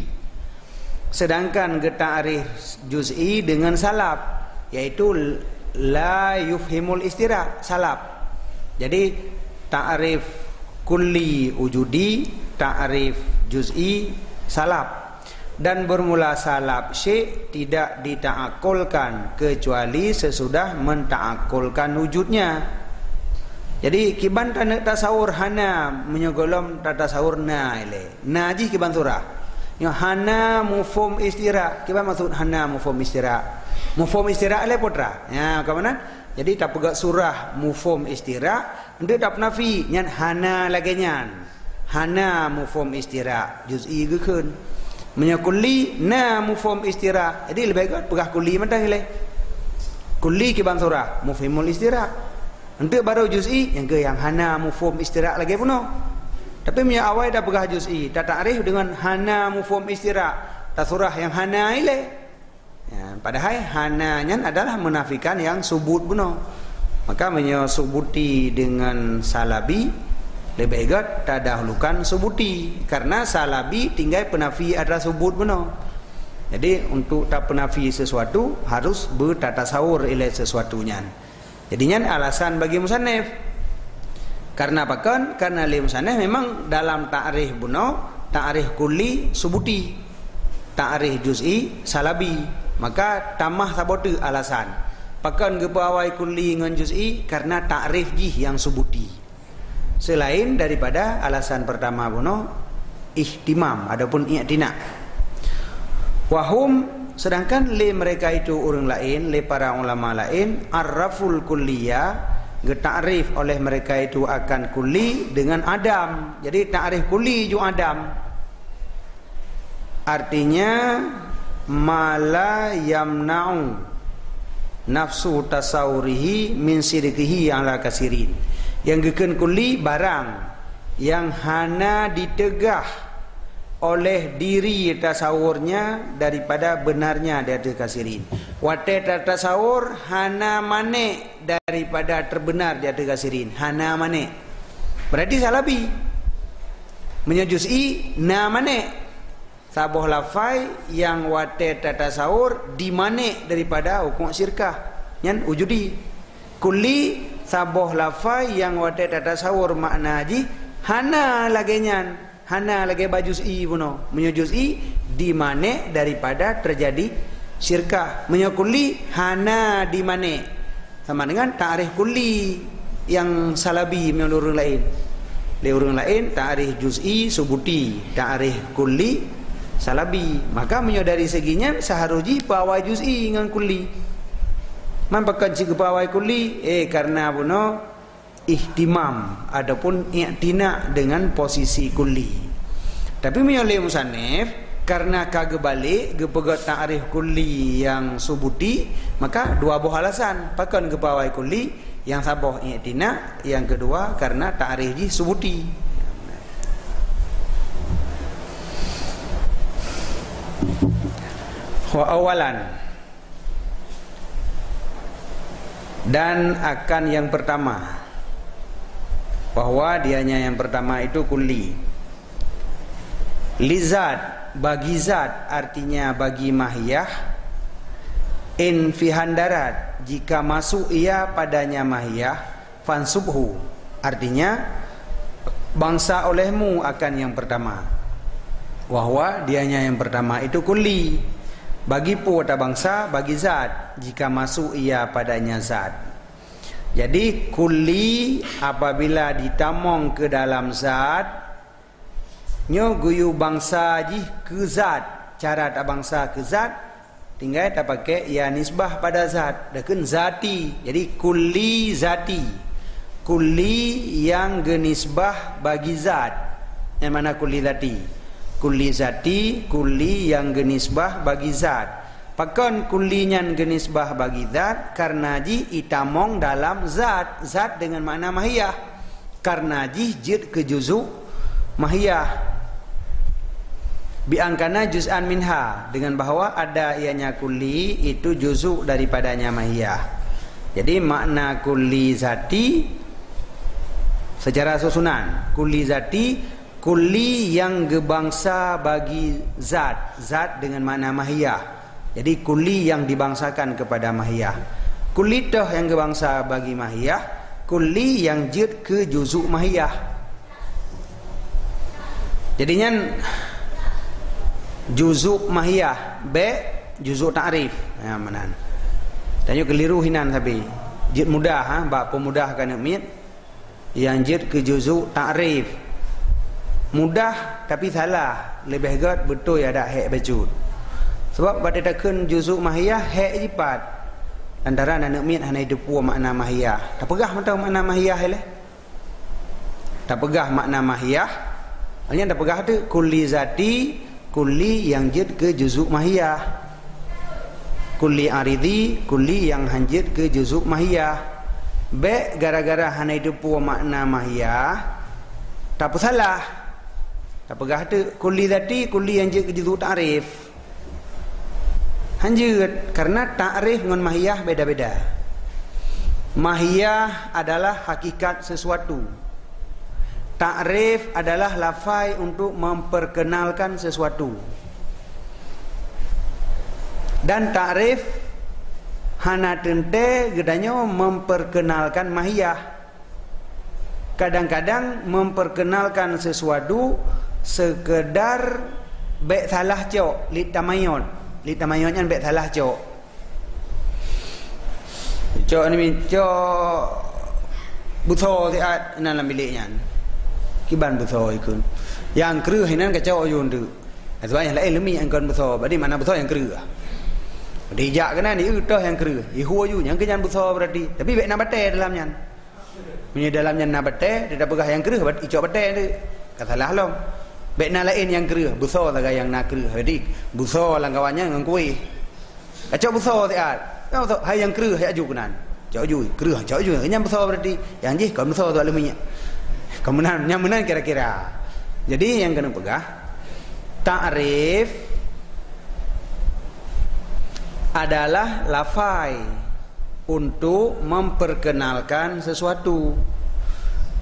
Sedangkan geuta'rif juz'i dengan salab, yaitu la yufhimul istira', salab. Jadi, ta'rif kulli wujudi, ta'rif juz'i salab. Dan bermula salab syai' tidak dita'akulkan kecuali sesudah menta'akulkan wujudnya. Jadi, kiban taneuk tasawur hana meunyoe gohlom tatasawur na ilée. Na jih kiban surah. Nyoe hana mufhum istira'. Kiban maksud hana mufhum istira'? Mufhum istira' ilée putra. Ya, ka meunan? Jadi, tapeugah surah mufhum istira', untuk tapeunafi, nyan hana lagée nyan. Hana mufhum istira', juz'i geukheun. Meunyoe kulli, na mufhum istira'. Jadi, leubeh gét peugah kulli mantong ilée. Kulli kiban surah, mufhimul istira'. Enteuk baru juz'i, nyang keu nyang hana mufhum istira' lagée bunoe. Tapi meunyoe awai tapeugah juz'i, tata'rif deungon hana mufhum istira', tasurah nyang hana ilée. Ya, padahai hana nyan adalah menafikan nyang subut bunoe. Maka meunyoe subuti deungon salabi, leubeh gét tadahulukan subuti, karena salabi tinggai peunafi atra subut bunoe. Jadi, untuk tapeunafi sesuatu, harus beutatasawur ilée sesuatu nyan. Jadi, nyan alasan bagi musannif. Karena pakon? Karena lé musannif memang dalam ta'rif bunoe, ta'rif kulli subuti, ta'rif juz'i salabi. Maka tamah saboh teuk alasan. Pakon geupeuawai kulli ngon juz'i? Karena ta'rif jih nyang subuti. Selain daripada alasan pertama bunoe, ihtimam ataupun i'tina. Wahum, sedangkan lé mereka itu ureuëng laén, lé para ulama laén, arraful kulliyah, geuta'rif oleh mereka itu akan kulli dengan adam. Jadi, ta'rif kulli ju adam. Artinya, ma la yamna'u nafsu tasawurihi min sidqihi ala kasirin. Nyang geukheun kulli barang nyang hana diteugah oleh diri tasawurnya daripada beunarnya di ateueh kasirin. Watée tatasawur hana manék daripada teubeunar di ateueh kasirin. Hana manék. Berarti salabi. Meunyoe juz'i, na manék. Saboh lafai nyang watée tatasawur dimanék daripada hukôm syirkah. Nyan wujudi. Kulli, saboh lafai nyang watée tatasawur makna jih hana lagée nyan. Hana lagée bak juz'i bunoe. Meunyoe juz'i, dimanék daripada teujadi syirkah. Meunyoe kulli, hana dimanék. Sama dengan ta'rif kulli nyang salabi meunyoe ureuëng laén. Lé ureuëng laén ta'rif juz'i subuti, ta'rif kulli salabi. Maka meunyoe dari segi nyan, seuharôh jih peuawai juz'i ngon kulli. Man pakon cit geupeuawai kulli? Eh, karena bunoe ihtimam ataupun i'tina dengan posisi kulli. Tapi meunyoe lé musannif, karena ka geubalek geupeugét ta'rif kulli nyang subuti, maka dua boh alasan. Pakon geupeuawai kulli? Nyang saboh i'tina, nyang keudua karena ta'rif jih subuti. Wa awalan, dan akan yang pertama, bahwa dianya yang pertama itu kulli. Lizat, bagi zat, artinya bagi mahiyah. In fihandarat, jika masuk ia padanya mahiyah, fansubhu, artinya, bangsa olehmu akan yang pertama. Bahwa dianya yang pertama itu kulli. Bagi peue tabangsa? Bagi zat, jika masuk ia padanya zat. Jadi, kulli apabila ditamong ke dalam zat, nyoe geuyue bangsa jih keu zat. Cara tabangsa keu zat, tinggai tapakée ya nisbah pada zat. Dakheun zati. Jadi, kulli zati. Kulli nyang geunisbah bagi zat. Nyang mana kulli zati? Kulli zati, kulli nyang geunisbah bagi zat. Pakon kulli nyan geunisbah bagi zat? Karena jih itamong dalam zat. Zat dengan makna mahiyah. Karena jih jeuet keu juzu' mahiyah. Bi an kana juz'an minha, dengan bahwa ada ianya kulli itu juzuk daripadanya mahiyah. Jadi makna kulli zati secara susunan, kulli zati, kulli yang geubangsa bagi zat, zat dengan makna mahiyah. Jadi kulli yang dibangsakan kepada mahiyah. Kulli toh yang geubangsa bagi mahiyah, kulli yang jeuet keu juzuk mahiyah. Jadi nyan juzuk mahiyah, bèk juzuk ta'rif. Ya, meunan. Tanyoe keliru hinan sabe. Jeuet mudah, ha, bak peumudah keu aneuk miet. Nyang jeuet keu juzuk ta'rif. Mudah tapi salah, leubeh gèt beutôi adak hék bacut. Sebab bak takheun juzuk mahiyah hék jipat. Lantaran aneuk miet hana jiteupeue makna mahiyah. Tapeugah mantong makna mahiyah ilèe. Tapeugah makna mahiyah, nyan tapeugah teuk kulli zati, kulli nyang jeuet keu juzuk mahiyah. Kulli aridhi, kulli nyang han jeuet keu juzuk mahiyah. Bèk gara-gara hana jiteupeue makna mahiyah, tapeusalah. Tapeugah teuk kulli zati, kulli nyang jeuet keu juzuk ta'rif. Han jeuet, karena ta'rif ngon mahiyah beda-beda. Mahiyah adalah hakikat sesuatu. Ta'rif adalah lafai untuk memperkenalkan sesuatu. Dan ta'rif hana teuntèe geutanyoe memperkenalkan mahiyah. Kadang-kadang memperkenalkan sesuatu sekedar bèk salah cok, lit tamayot. Lit tamayot nyan bèk salah cok. Cok ni, cok busoe siat inan lam bilék nyan. Kiban busoe ikheun. Nyang kreueh inan kacok yue teuk. Sebab nyang laén leumiek nyang kon busoe. Berarti makna busoe nyang kreueh. Dijak keunan, ieu toh nyang kreueh. Ihue yue, nyang keu nyan busoe berarti. Tapi bèk na batèe dalam nyan. Meunyoe dalam nyan na batèe, dia tapeugah nyang kreueh, bat-, icok batèe tu. Ka salah lom. Bèk na laén nyang kreueh, busoe sagai nyang na kreueh. Jadi, busoe lam kawan nyan ngon kueh. Kacok busoe siat. Nyang busoe, hai nyang kreueh, hai aju keunan. Cok ju, kreueh, cok ju. Nyan busoe berarti. Nyang jih kon busoe tu aleumiek. Kon meunan, nyang meunan kira-kira. Jadi, nyang keuneuk peugah, ta'rif adalah lafai untuk memperkenalkan sesuatu.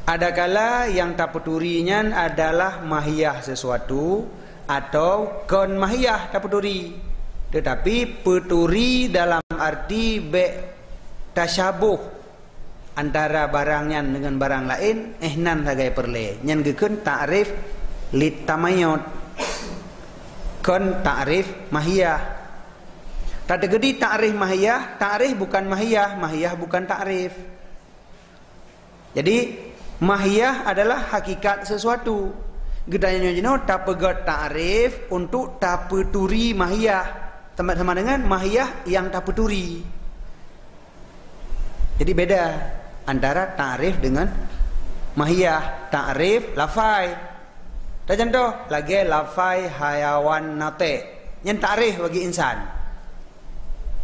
Adakala nyang tapeuturi nyan adalah mahiyah sesuatu atau kon mahiyah tapeuturi, tetapi peuturi dalam arti bèk tasyaboh antara barang nyan deungon barang laén, eh, nan sagai peureulèe. Nyan geukheun ta'rif lit tamayot, kon ta'rif mahiyah. Tateukeudi ta'rif mahiyah, ta'rif bukan mahiyah, mahiyah bukan ta'rif. Jadi, mahiyah adalah hakikat sesuatu. Geutanyoe jinoe tapeugèt ta'rif untuk tapeuturi mahiyah. Sama, sama dengan mahiyah nyang tapeuturi. Jadi beda antara ta'rif dengan mahiyah. Ta'rif lafai. Tacontoh, lagèe lafai hayawan natèe. Nyan ta'rif bagi insan.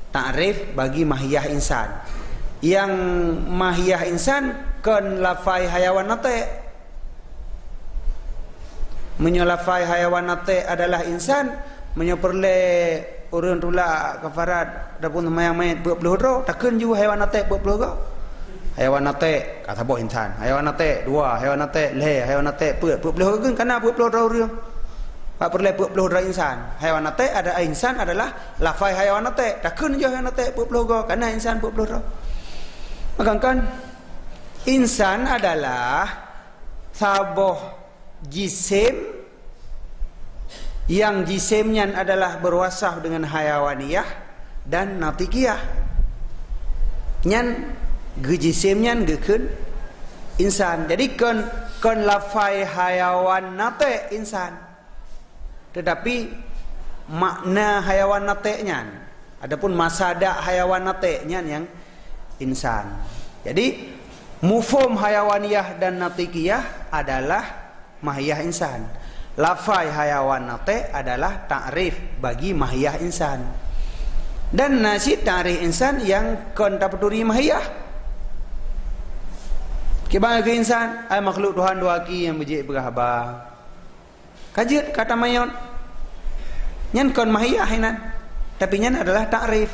Ta'rif bagi mahiyah insan. Nyang mahiyah insan kon lafai hayawan natèe. Meunyoe lafai hayawan natèe adalah insan, meunyoe peureulèe ureueng tulak kafarat ataupun seumayang manyét peuet ploh droe, takheun ju hayawan natèe peuet ploh goe. Hayawan natèe ka saboh insan. Hayawan natèe dua, hayawan natèe lhèe, hayawan natèe peuet, peuet ploh goe, kana peuet ploh droe ureueng. Bak peureulèe peuet ploh droe insan. Hayawan natèe ada, insan adalah lafai hayawan natèe. Takheun ju hayawan natèe peuet ploh goe, kana insan peuet ploh droe. Maka kan, insan adalah saboh jisem, nyang jisem nyan adalah berwasaf dengan hayawaniyah dan natikiyah. Nyan geujisem nyan geukheun insan. Jadi kon, kon lafai hayawan natèe insan. Tetapi makna hayawan natèe nyan, ataupun masadak hayawan natèe nyan nyang insan. Jadi, mufhum hayawaniyah dan natikiyah adalah mahiyah insan. Lafai hayawan natèe adalah ta'rif bagi mahiyah insan. Dan na cit ta'rif insan nyang kon tapeuturi mahiyah. Kiban keu insan, ai makhluk Tuhan dua aki nyang beujeuet peugah haba. Ka jeuet ka tamayot. Nyan kon mahiyah inan, tapi nyan adalah takrif.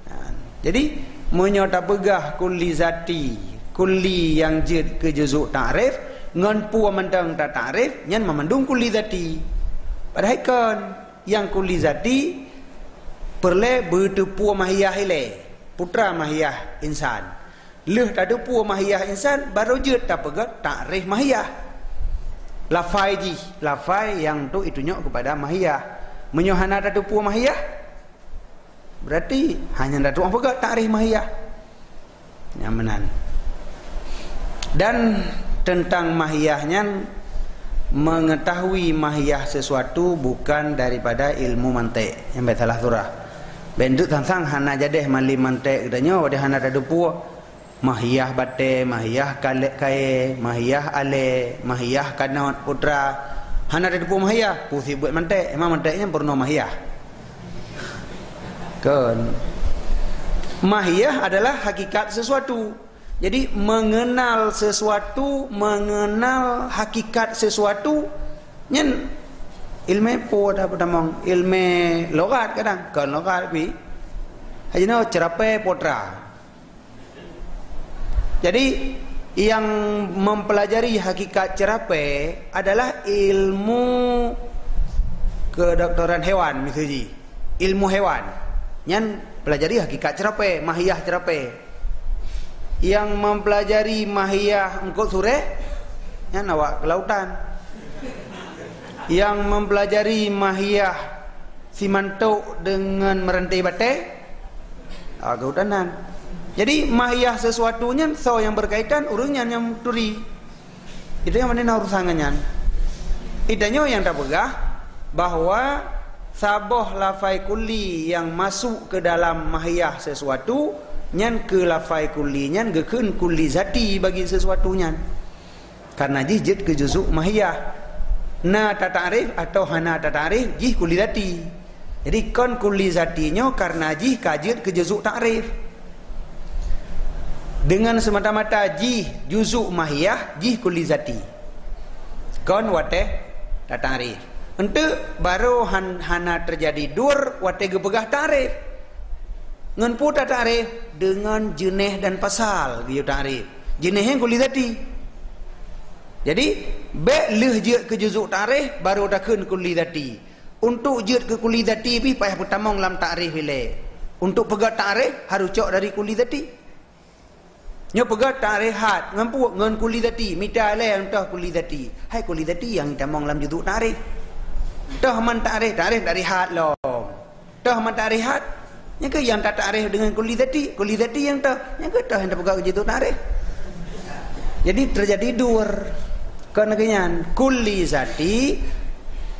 Nah, jadi, meunyoe tapeugah kulli zati, kulli nyang jeuet keu juzuk takrif, ngon peue mantong tatakrif, nyan mamandum kulli zati. Padahai kon, nyang kulli zati peureulée beuteupeue mahiyah ilée, putra mahiyah insan. Lheueh tateupeue mahiyah insan, barô jeuet tapeugah takrif mahiyah. Lafai jih, lafai nyang untuk itunyok keupada mahiyah. Meunyoe hana tateupeue mahiyah, berarti hana tatu'oh peugah takrif mahiyah. Nyang meunan. Dan teuntang mahiyah nyan, mengetahui mahiyah sesuatu bukan daripada ilmu mantek. Nyang bèk salah surah. Bèk deuek sang-sang hana jadeh malem mantek geutanyoe, padahai hana tateupeue. Mahiyah batée, mahiyah kalek kayée, mahiyah alée, mahiyah kanot putra. Hana tateupeue mahiyah, peue sibeuet mantek. Emang mantek nyan peurunoe mahiyah. Kon. Mahiyah adalah hakikat sesuatu. Jadi, mengenal sesuatu, mengenal hakikat sesuatu, nyan ilmu peue dah peutamong, ilmu logat kadang, kon logat pi. Hajinoe ceurapée putra. Jadi, yang mempelajari hakikat ceurapée adalah ilmu kedokteran hewan, miseue jih. Ilmu hewan. Nyan pelajari hakikat ceurapée, mahiyah ceurapée. Yang mempelajari mahiyah eungkôt surek, nyan awak kelautan. Yang mempelajari mahiyah simantok deungon meuranté batée, ah, keutanan. Jadi, mahiyah sesuatu nyan soe nyang berkaitan, ureuëng nyan nyang turi. Itu nyang mana urusan nyan. Itanyoe nyang tapeugah bahwa saboh lafai kulli nyang masuk ke dalam mahiyah sesuatu, nyan keu lafai kulli nyan geukheun kulli zati bagi sesuatu nyan. Karena jih jeuet keu juzuk mahiyah. Na tatakrif atau hana tatakrif, jih kulli zati. Jadi, kon kulli zati nyoe karena jih ka jeuet keu juzuk takrif. Dengan semata-mata jih juzuk mahiyah, jih kulli zati. Kon watée tatakrif. Enteuk barô han-, hana teujadi dur watée geupeugah takrif. Ngon peue tatakrif? Deungon jeuneh dan pasal geuyue takrif. Jeuneh nyan kulli zati. Jadi, bék lheueh jeuet keu juzuk takrif, barô takheun kulli zati. Untuk jeuet keu kulli zati pih payah peutamong lam takrif ilée. Untuk peugah takrif, harôh cok dari kulli zati. Nyoe peugah takrif hat, ngon peue? Ngon kulli zati, mita lé nyang toh kulli zati. Hai kulli zati nyang tamong lam juzuk takrif. Toh man takrif, takrif dari hat lom. Toh man takrif hat, nyang keuh nyang tatakrif deungon kulli zati, kulli zati nyang toh, nyang keuh toh nyang tapeugah juzuk takrif. Jadi teujadi dur. Kon lagée nyan, kulli zati,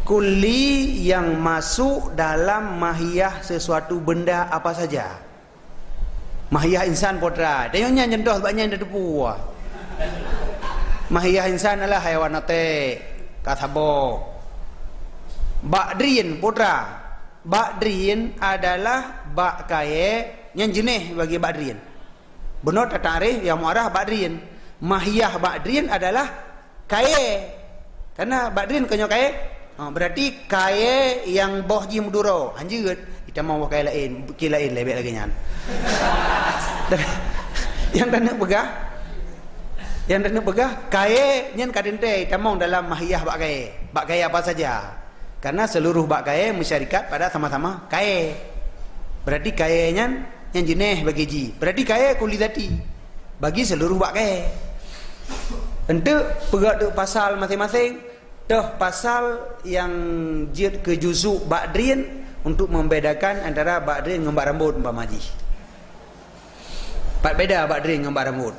kulli nyang masuk dalam mahiyah sesuatu benda apa saja. Mahiyah insan putra. Tanyoe nyan contoh bak nyan teupeue. Mahiyah insan adalah haiwan até, ka saboh. Bak drien putra. Bak drien adalah bak kayée nyang jeuneh bagi bak drien. Bunoe tatakrif nyang muarah bak drien. Mahiyah bak drien adalah kayée. Karena bak drien kon nyoe kayée. Ha, berarti kayée nyang boh jih meuduro. Hanjeuet, itamong boh kayée laén, bukée laén lé bék lagée nyan. Nyang taneuk peugah, nyang taneuk peugah, kayée nyan ka teuntée itamong dalam mahiyah bak kayée. Bak kayée apa saja. Karena seluruh bak kayée meusyarikat pada sama-sama kayée. Berarti kayée nyan, nyan jeuneh bagi jih. Berarti kayée kulli zati. Bagi seluruh bak kayée. Enteuk peugah teuk pasal maséng-maséng, toh pasal nyang jeuet keu juzuk bak drien untuk membedakan antara bak drien ngon bak rambot umpama jih. Pat beda bak drien ngon bak rambot.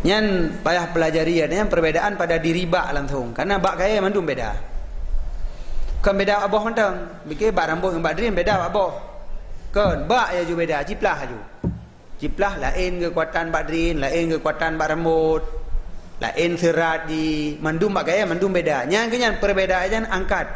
Nyan payah pelajari, nyan perbedaan pada diri bak langsung. Karena bak kayée mandum beda. Kon beda bak boh mantong. Bikée bak rambot ngon bak drien beda bak boh. Kon, bak laju beda, ciplah laju. Ciplah laén keukuatan bak drien, laén keukuatan bak rambot, laén seurat jih, mandum bak kayée mandum beda. Nyan keuh nyan perbedaan nyan angkat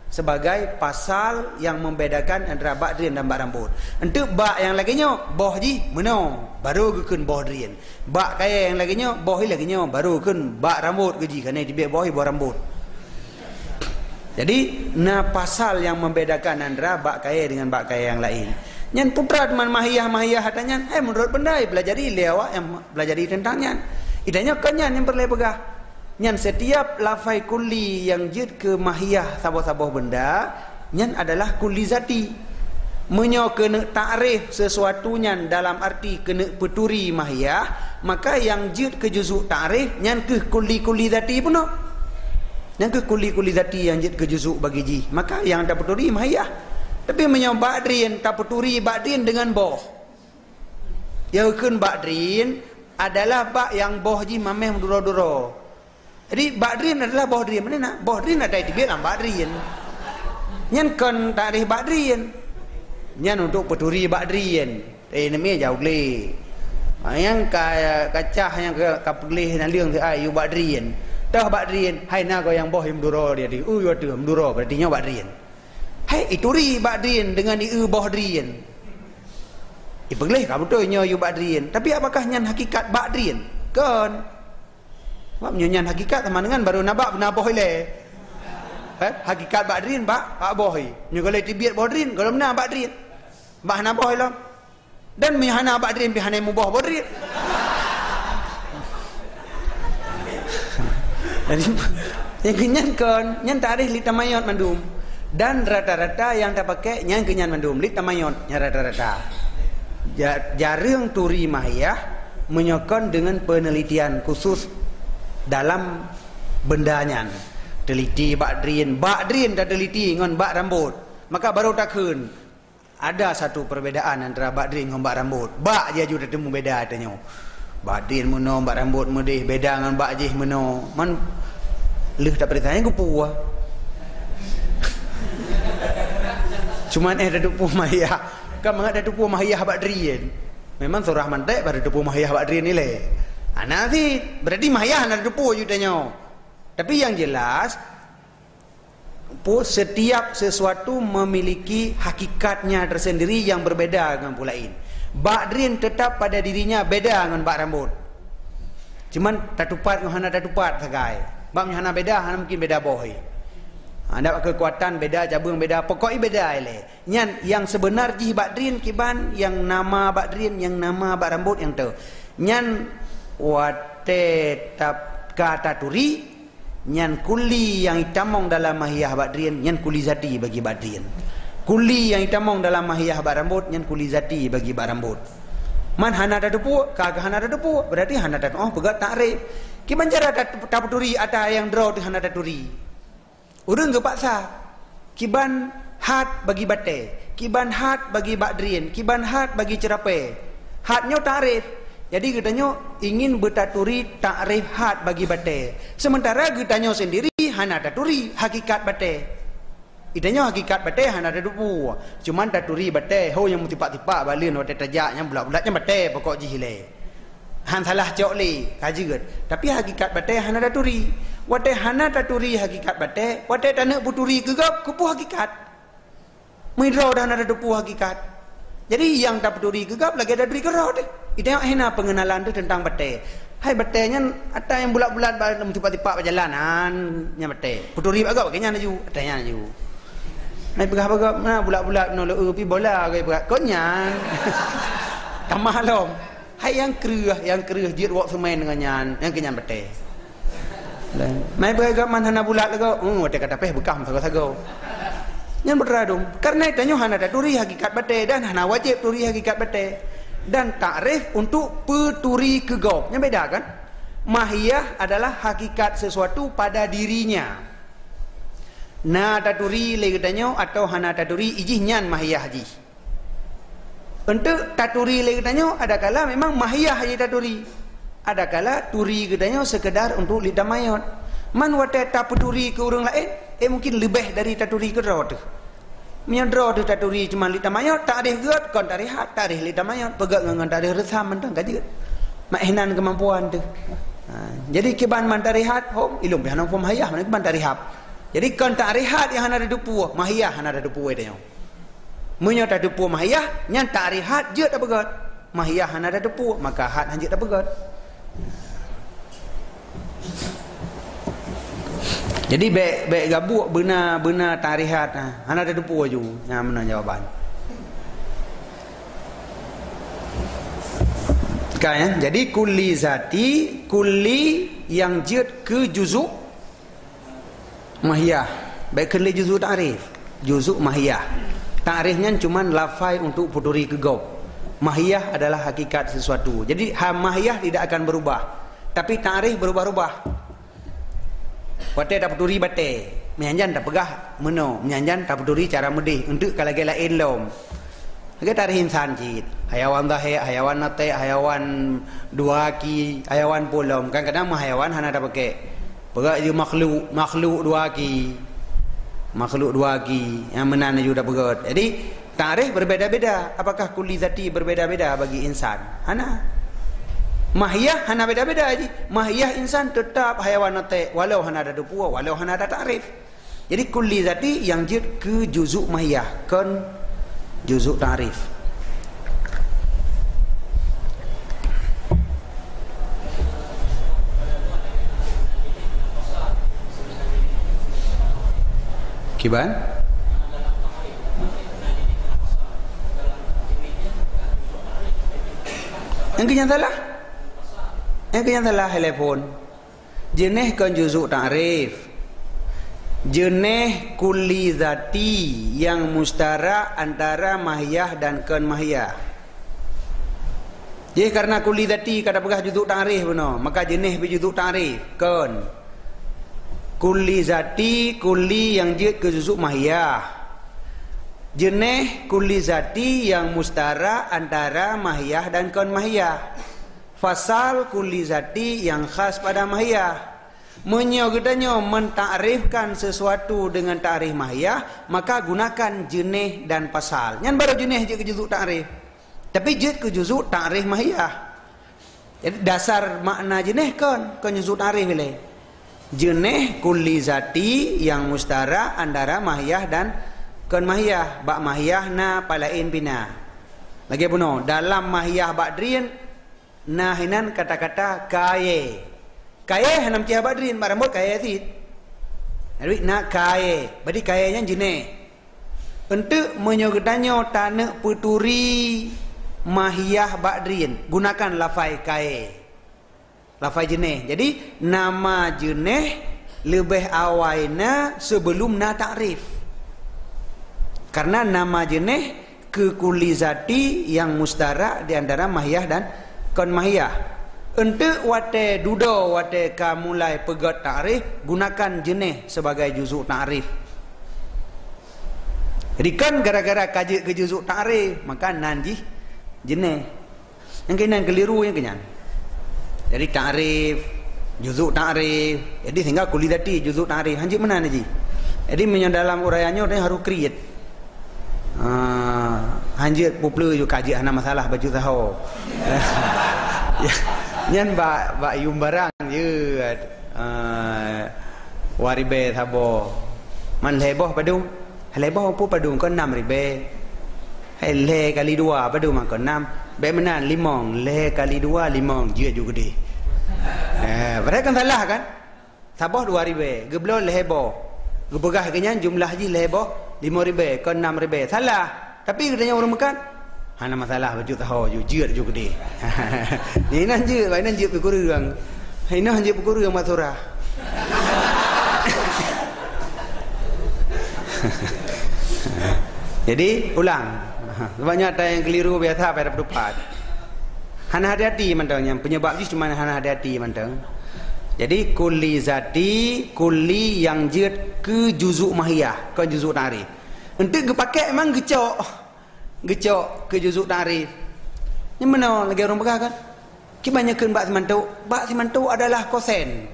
sebagai pasal nyang membedakan antara bak drien dan bak rambot. Enteuk bak nyang lagée nyoe, boh jih meunoe, barô geukheun boh drien. Bak kayée nyang lagée nyoe, boh jih lagée nyoe, barô kheun bak rambot keu jih, karena teubiet boh jih boh rambot. Jadi, na pasal nyang membedakan antara bak kayée dengan bak kayée nyang laén. Nyan putra teuma mahiyah-mahiyah ata nyan, hai meunurot benda, beulajari lé awak nyang beulajari teuntang nyan. Ita nyoe kon nyan nyang peureulée peugah. Nyan setiap lafai kulli nyang jeuet keu mahiyah saboh-saboh benda, nyan adalah kulli zati. Meunyoe keuneuk takrif sesuatu nyan dalam arti keuneuk peuturi mahiyah, maka nyang jeuet keu juzuk takrif nyan kheueh kulli-kulli zati peunoh. Nyan kheueh kulli-kulli zati nyang jeuet keu juzuk bagi jih, maka nyang tapeuturi mahiyah. Tapi meunyoe bak drien, tapeuturi bak drien deungon boh. Nyang geukheun bak drien adalah bak nyang boh jih mameh meuduro-duro. Jadi, bak drien adalah boh drien. Mana na? Boh drien ata teubiet lam bak drien. Nyan kon takrif bak drien. Nyan untuk peuturi bak drien. Eh, neumie jauh gleh. Ha, nyang ka, ka cah nyang ka, ka peugleh naleueng teuh ai yue bak drien. Toh bak drien, hai na goe nyang boh meuduro dia di. Uh, yue teuh meuduro, berarti nyoe bak drien. Hai, ituri bak drien deungon ieu boh drien. Ipeugleh ka beutôi nyoe yue bak drien. Tapi apakah nyan hakikat bak drien? Kon. Sebab nyoe nyan hakikat sama dengan baru na bak beuna boh ilée. Eh, hakikat bak drien bak, bak boh i. Nyoe golom teubiet boh drien, golom na bak drien. Bak hana boh ilom. Dan meunyoe hana bak drien, pih hana muboh boh drien. Jadi, nyang keu nyan kon, nyan takrif li tamayot mandum. Dan rata-rata nyang tapakai nyan keu nyan mandum, li tamayot nyan rata-rata. Ja-, jareueng turi mahiyah meunyoe kon deungon peunelitian khusus dalam benda nyan. Teliti bak drien, bak drien tateliti ngon bak rambot. Maka baru takheun, ada satu perbedaan antara bak drien ngon bak rambot. Bak jih aju tateumu beda tanyoe. Bak drien meunoe, bak rambot meudeh, beda ngon bak jih meunoe. Man lheueh tapeuriksa nyan geupue. Cuman eh tateupeue mahiyah. Kan mangat tateupeue mahiyah bak drien. Memang surah mantek baru tateupeue mahiyah bak drien ilée. Ana sit, berarti mahiyah hana tateupeue ju tanyoe. Tapi yang jelas, Po, setiap sesuatu memiliki hakikatnya tersendiri yang berbeda dengan pula lain. Bak drien tetap pada dirinya beda ngon bak rambot. Cuman tatupat ngon hana tatupat sagai. Bak nyoe hana beda, hana mungkin beda boh. Ada kekuatan beda, cabeueng beda, pokoknya beda ilée. Nyan yang sebenar jih bak drien kiban, yang nama bak drien, yang nama bak rambot nyang tu. Nyan watée tap-, ka taturi, nyan kulli nyang itamong dalam mahiyah bak drien, nyan kulli zati bagi bak drien. Kulli nyang itamong dalam mahiyah bak rambot, nyan kulli zati bagi bak rambot. Man hana tateupeue, ka, ka hana tateupeue, berarti hana tatuoh peugah takrif. Kiban cara ta-, tapeuturi ata nyang droe teuh hana taturi. Ureuëng geupaksa, kiban hat bagi batée, kiban hat bagi bak drien, kiban hat bagi ceurapée. Hat nyoe takrif. Jadi geutanyoe ingin beutaturi takrif hat bagi batée. Sementara geutanyoe sendiri hana taturi hakikat batée. Geutanyoe hakikat batée hana tateupeue. Cuman taturi batée, ho nyang meutipak-tipak baleuen watée tajak nyang bulat-bulat nyan batée pokok jih ilée. Han salah cok lé, ka jeuet. Tapi hakikat batée hana taturi. Watée hana taturi hakikat batée, watée taneuk peuturi keu gob, keupeue hakikat. Meudroe dah hana tateupeue hakikat. Jadi, nyang tapeuturi keu gob lagée taturi keu droe teuh. Itanyong hina pengenalan teuh teuntang batée. Hai batée nyan, ata nyang bulat-bulat ba, meutipak-tipak bak jalan, han, nyan batée. Peuturi bak gob, bak nyan laju, batée nyan laju. Hai peugah bak gob, na bulat-bulat, na leu, pi bola, bak gob, kon nyan. Tamah lom. Hai nyang kreueh, nyang kreueh jeuet wok seumén deungon nyan, nyang keu nyan batée. Mai beugai gob man hana bulat lagoe, hmm, watée ka tapéh beukam sagoe-sagoe. Nyan beutradum. Karena tanyoe hana taturi hakikat batée dan hana wajéb turi hakikat batée. Dan takrif untuk peuturi keu gob. Nyan beda kan? Mahiyah adalah hakikat sesuatu pada dirinya. Na taturi lé geutanyoe atawa hana taturi, ijih nyan mahiyah jih. Untuk taturi lé geutanyoe, adakala memang mahiyah jih taturi. Adakala turi geutanyoe sekedar untuk litamayot. Man watée tapeuturi keu ureuëng laén, eh mungkin leubeh dari taturi keu droe teuh. Meunyoe droe teuh taturi cuma litamayot, takrif geuet kon takrif hat, takrif litamayot, peugét ngon, ngon takrif reusam mantong ka jeuet. Mak hinan keumampuan teuh. Ha, jadi kiban man takrif hat, hom, ilong pih hana muphom mahiyah, mana kiban takrif hat. Jadi kon takrif hat nyang hana tateupeue, mahiyah hana tateupeue tanyoe. Meunyoe tateupeue mahiyah, nyan takrif hat jeuet tapeugét. Mahiyah hana tateupeue, maka hat han jeuet tapeugét. Jadi bèk, bèk gabuk beuna-beuna ta'rif, ha. Hana teupeue ju. Nyan meunan jawaban. Ka, ya? Jadi kulli zati, kulli nyang jeuet keu juzuk mahiyah. Bèk kheun lé juzuk ta'rif. Juzuk mahiyah. Ta'rif nyan cuman lafai untuk peuturi keu gob. Mahiyah adalah hakikat sesuatu. Jadi ha, mahiyah tidak akan berubah. Tapi ta'rif berubah-ubah. Watèe tapeuturi batèe, meunan jan tapeugah meunoe, meunan jan tapeuturi cara meudeh, eunteuk ka lagèe laén lom. Lagèe ta'rif insan cit, hayawan zahir, hayawan natik, hayawan dua aki, hayawan peue lom. Kadang-kadang meuhayawan hana tapaké. Peugah ju makhluk, makhluk dua aki. Makhluk dua aki, nyang meunan ju tapeugah. Jadi, ta'rif berbeda-beda. Apakah kulli zati berbeda-beda bagi insan? Hana. Mahiyah hana beda-beda ji. Mahiyah insan teutap hayawan natik, walau hana tateupeue, walau hana tata'rif. Jadi kulli zati nyang jeuet keu juzuk mahiyah, kon juzuk ta'rif. Kiban? Nyang keu nyang salah? Nyang keu nyang salah, hai lé phon. Jeunèh kon juzuk ta'rif. Jeunèh kulli zati nyang mustarak antara mahiyah dan kon mahiyah. Jadi, karena kulli zati ka tapeugah juzuk ta'rif bunoe, maka jeunèh pih juzuk ta'rif. Kon. Kulli zati, kulli nyang jeuet keu juzuk mahiyah. Jeunèh kulli zati nyang mustarak antara mahiyah dan kon mahiyah. Fasal kulli zati nyang khas pada mahiyah. Meunyoe geutanyoe mentakrifkan sesuatu deungon takrif mahiyah, maka gunakan jeunèh dan pasal. Nyan baru jeunèh jeuet keu juzuk takrif. Tapi jeuet keu juzuk takrif mahiyah. Jadi dasar makna jeunèh kon, kon juzuk takrif ilèe. Jeunèh kulli zati nyang mustarak antara mahiyah dan kon mahiyah. Bak mahiyah na, bak laén pih na. Lagèe bunoe, dalam mahiyah bak drien, na hinan kata-kata kayèe. Kayèe hana meucih bak drien, bak rambôt kayèe cit. Jadi na kayèe, berarti kayèe nyan jeunèh. Eunteuk meunyoe geutanyoe taneuk peuturi mahiyah bak drien, gunakan lafai kayèe. Lafai jeunèh. Jadi nama jeunèh leubeh awai na sebelum na takrif. Karena nama jeunèh keu kulli zati nyang mustarak di antara mahiyah dan kon mahiyah. Eunteuk watèe dudoe, watèe ka mulai peugöt takrif, gunakan jeunèh sebagai juzuk takrif. Jadi kon gara-gara ka jeuet keu juzuk takrif, maka nan jih jeunèh. Nyang keunan keuliru nyang keunyan. Jadi takrif, juzuk takrif. Jadi sehingga kulli zati juzuk takrif. Hanjeuet meunan jih. Jadi meunyoe dalam uraian nyoe, dia harus kriet. Ah, hanjeuet peue-peue ju ka jeuet hana masalah bacut saho. Ya, nyan bak, bak yum barang je. Ah, dua ribèe saboh. Man lhèe boh padum? Lhèe boh peue padum, kon nam ribèe. Hai lhèe kali dua padum, kon nam. Bèk meunan, limong. Lhèe kali dua, limong. Jeuet ju keudeh. Eh, padahai kan salah kan? Saboh dua ribèe, geubloe lhèe boh. Geupeugah keu nyan jumlah jih lhèe boh, limong ribèe, kon nam ribèe. Salah. Tapi geutanyoe ureueng meukat, hana masalah, bacut saho ju, jeuet ju keudeh. Inan jeuet, inan jeuet peukureueng. Inan jeuet peukureueng mak surah. Jadi, ulang. Sebab nyan ata nyang keliru biasa pada peuteupat. Hana hati-hati mantong, nyang penyebab jih cuma hana hati-hati mantong. Jadi, kulli zati, kulli nyang jeuet keu juzuk mahiyah, kon juzuk takrif. Eunteuk geupakék memang geucok. Geucok keu juzuk takrif. Nyan meunoe lagèe ureueng peugah kan? Kiban nyoe kheun bak simantok, bak simantok adalah kosen.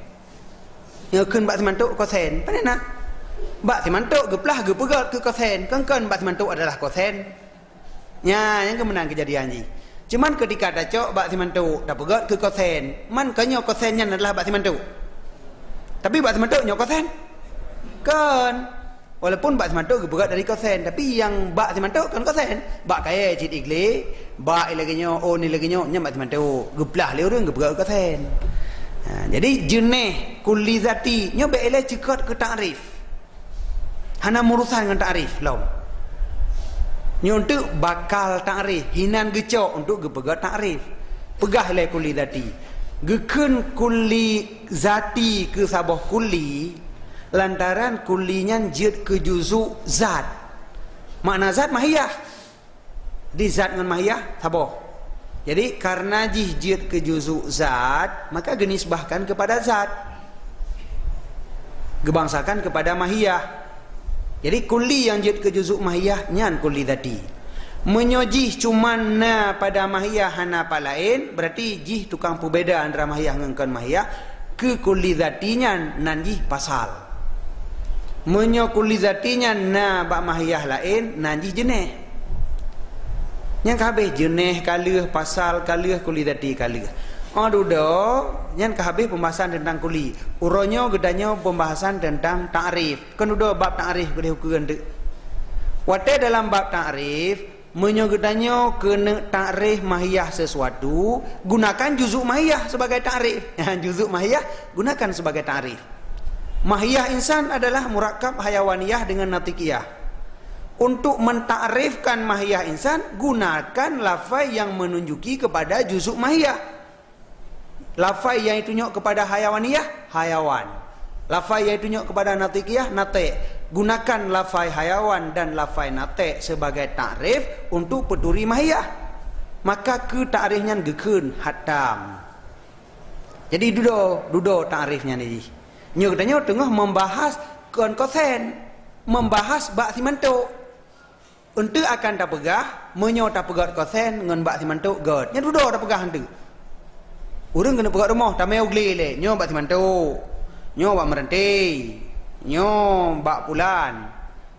Nyoe kheun bak simantok kosen. Pane na? Bak simantok geuplah geupeugöt keu kosen. Kon-kon bak simantok adalah kosen. Nyan, nyang keuh meunan keujadian jih. Cuman keutika tacok bak simantok, tapeugöt keu kosen. Man kon nyoe kosen nyan adalah bak simantok. Tapi bak simantok nyoe kosen? Kon. Walaupun bak simantok geupeugöt dari kosen, tapi nyang bak simantok kon kosen. Bak kayèe cit iglé, bak ilèe geuh nyoe, ôn ilèe geuh nyoe, nyan bak simantok. Geuplah lé ureueng geupeugöt keu kosen. Ha, jadi jeuneh kulli zati nyoe bèk ilèe ceukot keu takrif. Hana meurusan ngon takrif lom. Nyoe teuk bakal takrif, hinan geucok untuk geupeugah takrif. Peugah ilèe kulli zati. Geukheun kulli zati keu saboh kulli, lantaran kulli nyan jeuet keu juzu zat. Makna zat mahiyah. Di zat ngon mahiyah saboh. Jadi, karena jih jeuet keu juzu zat, maka geunisbahkan kepada zat. Geubangsakan kepada mahiyah. Jadi, kulli nyang jeuet keu juzu mahiyah, nyan kulli zati. Meunyoe jih cuman na pada mahiyah hana pat laén, berarti jih tukang peubeda antara mahiyah ngon kon mahiyah, keu kulli zati nyan, nan jih pasal. Meunyoe kulli zati nyan na bak mahiyah laén, nan jih jeuneh. Nyan ka habéh jeuneh ka lheueh, pasal ka lheueh, kulli zati ka lheueh. Oh, dudoe, nyan ka habéh pembahasan tentang kulli. Uroe nyoe geutanyoe pembahasan tentang takrif. Kon dudoe bab takrif keudeh ukeue teuk. Watèe dalam bab takrif, meunyoe geutanyoe keuneuk takrif mahiyah sesuatu, gunakan juzu mahiyah sebagai takrif. Juzu mahiyah gunakan sebagai takrif. Mahiyah insan adalah murakkab hayawaniyah dengan natikiyah. Untuk mentakrifkan mahiyah insan, gunakan lafai yang menunjuki kepada juzu mahiyah. Lafai yang ditunyok kepada hayawaniyah, hayawan. Lafai yang ditunyok kepada natikiyah, natik. Gunakan lafai hayawan dan lafai natik sebagai takrif untuk peuturi mahiyah. Maka keu takrif nyan geukheun hat tam. Jadi dudoe, dudoe takrif nyan jih. Nyoe geutanyoe teungoh membahas kon kosen, membahas bak simantok. Enteuk akan tapeugah, meunyoe tapeugöt kosen ngon bak simantok göt. Nyan dudoe tapeugah enteuk. Ureueng keuneuk peugöt rumoh, tamé u glé lé, nyoe bak simantok, nyoe bak meureuntée, nyoe bak pulan.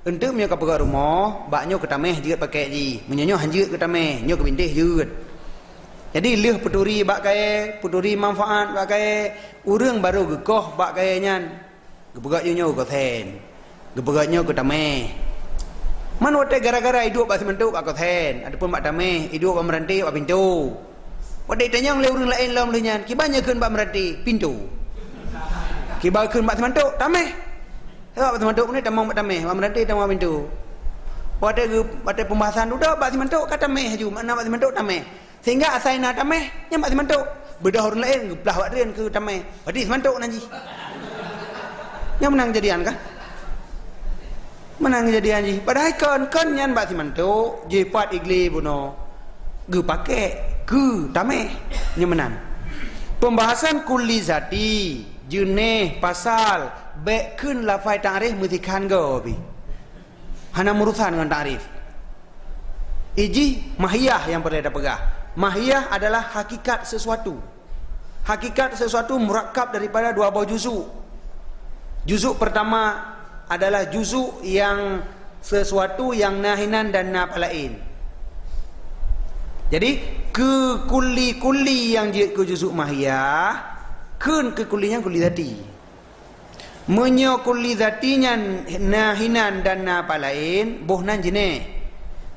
Enteuk meunyoe ka peugöt rumoh, bak nyoe keutameh jeuet pakék jih. Meunyoe nyoe han jeuet keutameh, nyoe keubintéh jeuet. Jadi lheueh peuturi bak kayée, peuturi manfaat bak kayée, ureueng barô geukoh bak kayée nyan. Geupeugöt nyoe kosen. Geupeugöt nyoe keutameh. Man watée gara-gara iduek bak simantok bak kosen, ataupun bak tameh, iduek bak meureuntée bak pintoe. Watée itanyong lé ureueng laén lom lheueh nyan, kiban nyang kheun bak meureuntée, pintoe. Kiban kheun bak simantok, tameh. Sabab bak simantok keunoe tamong bak tameh, bak meureuntée tamong bak pintoe. Watée geu-, watée pembahasan dudoe bak simantok ka tameh laju, makna bak simantok tameh. Sehingga asai na tameh, nyan bak simantok. Beudôh ureueng laén geuplah bak drien keu tameh. Berarti simantok nan jih. Nyan meunan keujadian kan? Meunan keujadian jih. Padahai kon, kon nyan bak simantok, jipat iglé bunoe. Geupakék keu tameh. Nyan meunan. Pembahasan kulli zati, jeuneh, pasal, bék kheun lafai takrif meusikhan goe pih. Hana meurusan ngon takrif. Ijih mahiyah nyang peureulée tapeugah. Mahiyah adalah hakikat sesuatu. Hakikat sesuatu murakkab daripada dua boh juzuk. Juzuk pertama adalah juzuk yang sesuatu yang na hinan dan na pat laén. Jadi, keu kulli-kulli nyang jeuet keu juzuk mahiyah, kheun keu kulli nyan kulli zati. Meunyoe kulli zati nyan na hinan dan na pat laén, boh nan jeuneh.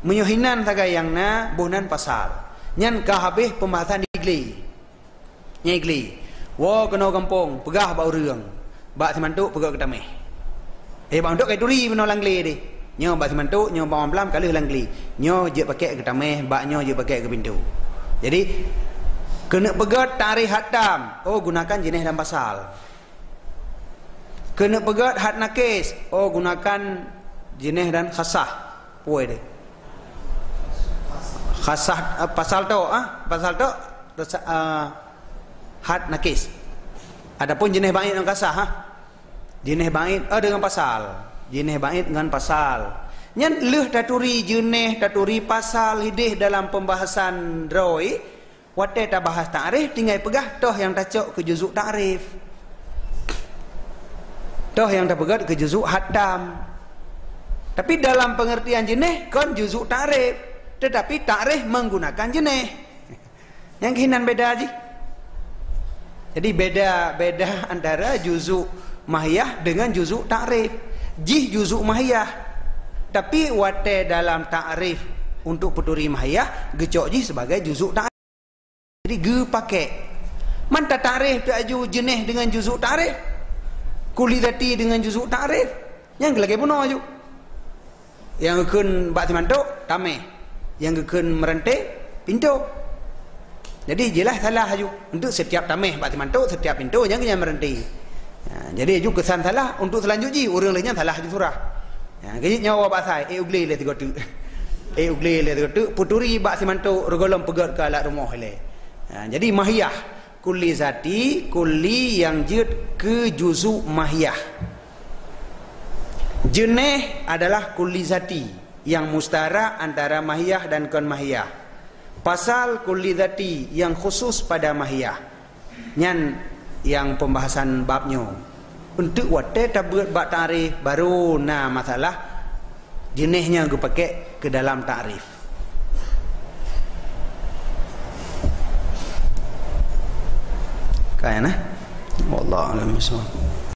Meunyoe hinan sagai nyang na, boh nan pasal. Nyan ka habéh pembahasan iglé. Nyan iglé. Woe keunoe gampông, peugah bak ureueng. Bak simantok peugöt keutameh. Eh, bak simantok ka ituri bunoe lam glé deh. Nyoe bak simantok, nyoe bak mamplam ka lheueh lam glé. Nyoe jeuet pakék keutameh, bak nyoe jeuet pakék keu pintoe. Jadi, keuneuk peugöt takrif hat tam. Oh, gunakan jeuneh dan pasal. Keuneuk peugöt hat nakis. Oh, gunakan jeuneh dan khasah. Puwoe deh. Khasah, eh, pasal tok, ah, pasal tok, resa-, eh, hat nakis. Adapun jeuneh bait ngon khasah, ah. Jeuneh bait, eh, deungon pasal. Jeuneh bait ngon pasal. Nyan lheueh taturi jeuneh, taturi pasal hideh dalam pembahasan droe, watée tabahas takrif, tinggai peugah toh nyang tacok keu juzuk takrif. Toh nyang tapeugöt keu juzuk hat tam. Tapi dalam pengertian jeuneh kon juzuk takrif, tetapi takrif menggunakan jeuneh. Nyang keuh nan beda jih. Jadi beda, beda antara juzuk mahiyah dengan juzuk takrif. Jih juzuk mahiyah. Tapi watée dalam takrif untuk peuturi mahiyah, geucok jih sebagai juzuk takrif. Jadi geupakék. Man tatakrif pih aju jeunèh deungon juzuk takrif. Kulli zati deungon juzuk takrif. Nyan lagèe bunoe aju. Nyang geukheun bak simantok, tamèh. Nyang geukheun meurante, pintoe. Jadi, jeulaih salah aju. Untuk setiap tamèh bak simantok, setiap pintoe, nyan keuh nyan meurante. Ha, jadi, aju keusan salah, untuk seulanjut jih, ureueng lheueh nyan salah aju surah. Ha, keu jih nyoe bak sai, ék u glé lé sigoe teuk. Ék u glé lé sigoe teuk, peuturi bak simantok, reugohlom peugöt keu alat rumoh ilèe. Ha, jadi, mahiyah. Kulli zati, kulli nyang jeuet keu juzuk mahiyah. Jeunèh adalah kulli zati, nyang mustarak antara mahiyah dan kon mahiyah. Pasal kulli zati nyang khusus pada mahiyah. Nyan nyang pembahasan bab nyoe. Untuk watèe tabeuet bak takrif, baru na masalah jeunèh nyang geupakè keu dalam takrif. Ka nyan, eh? Wallahu a'lam bishawab.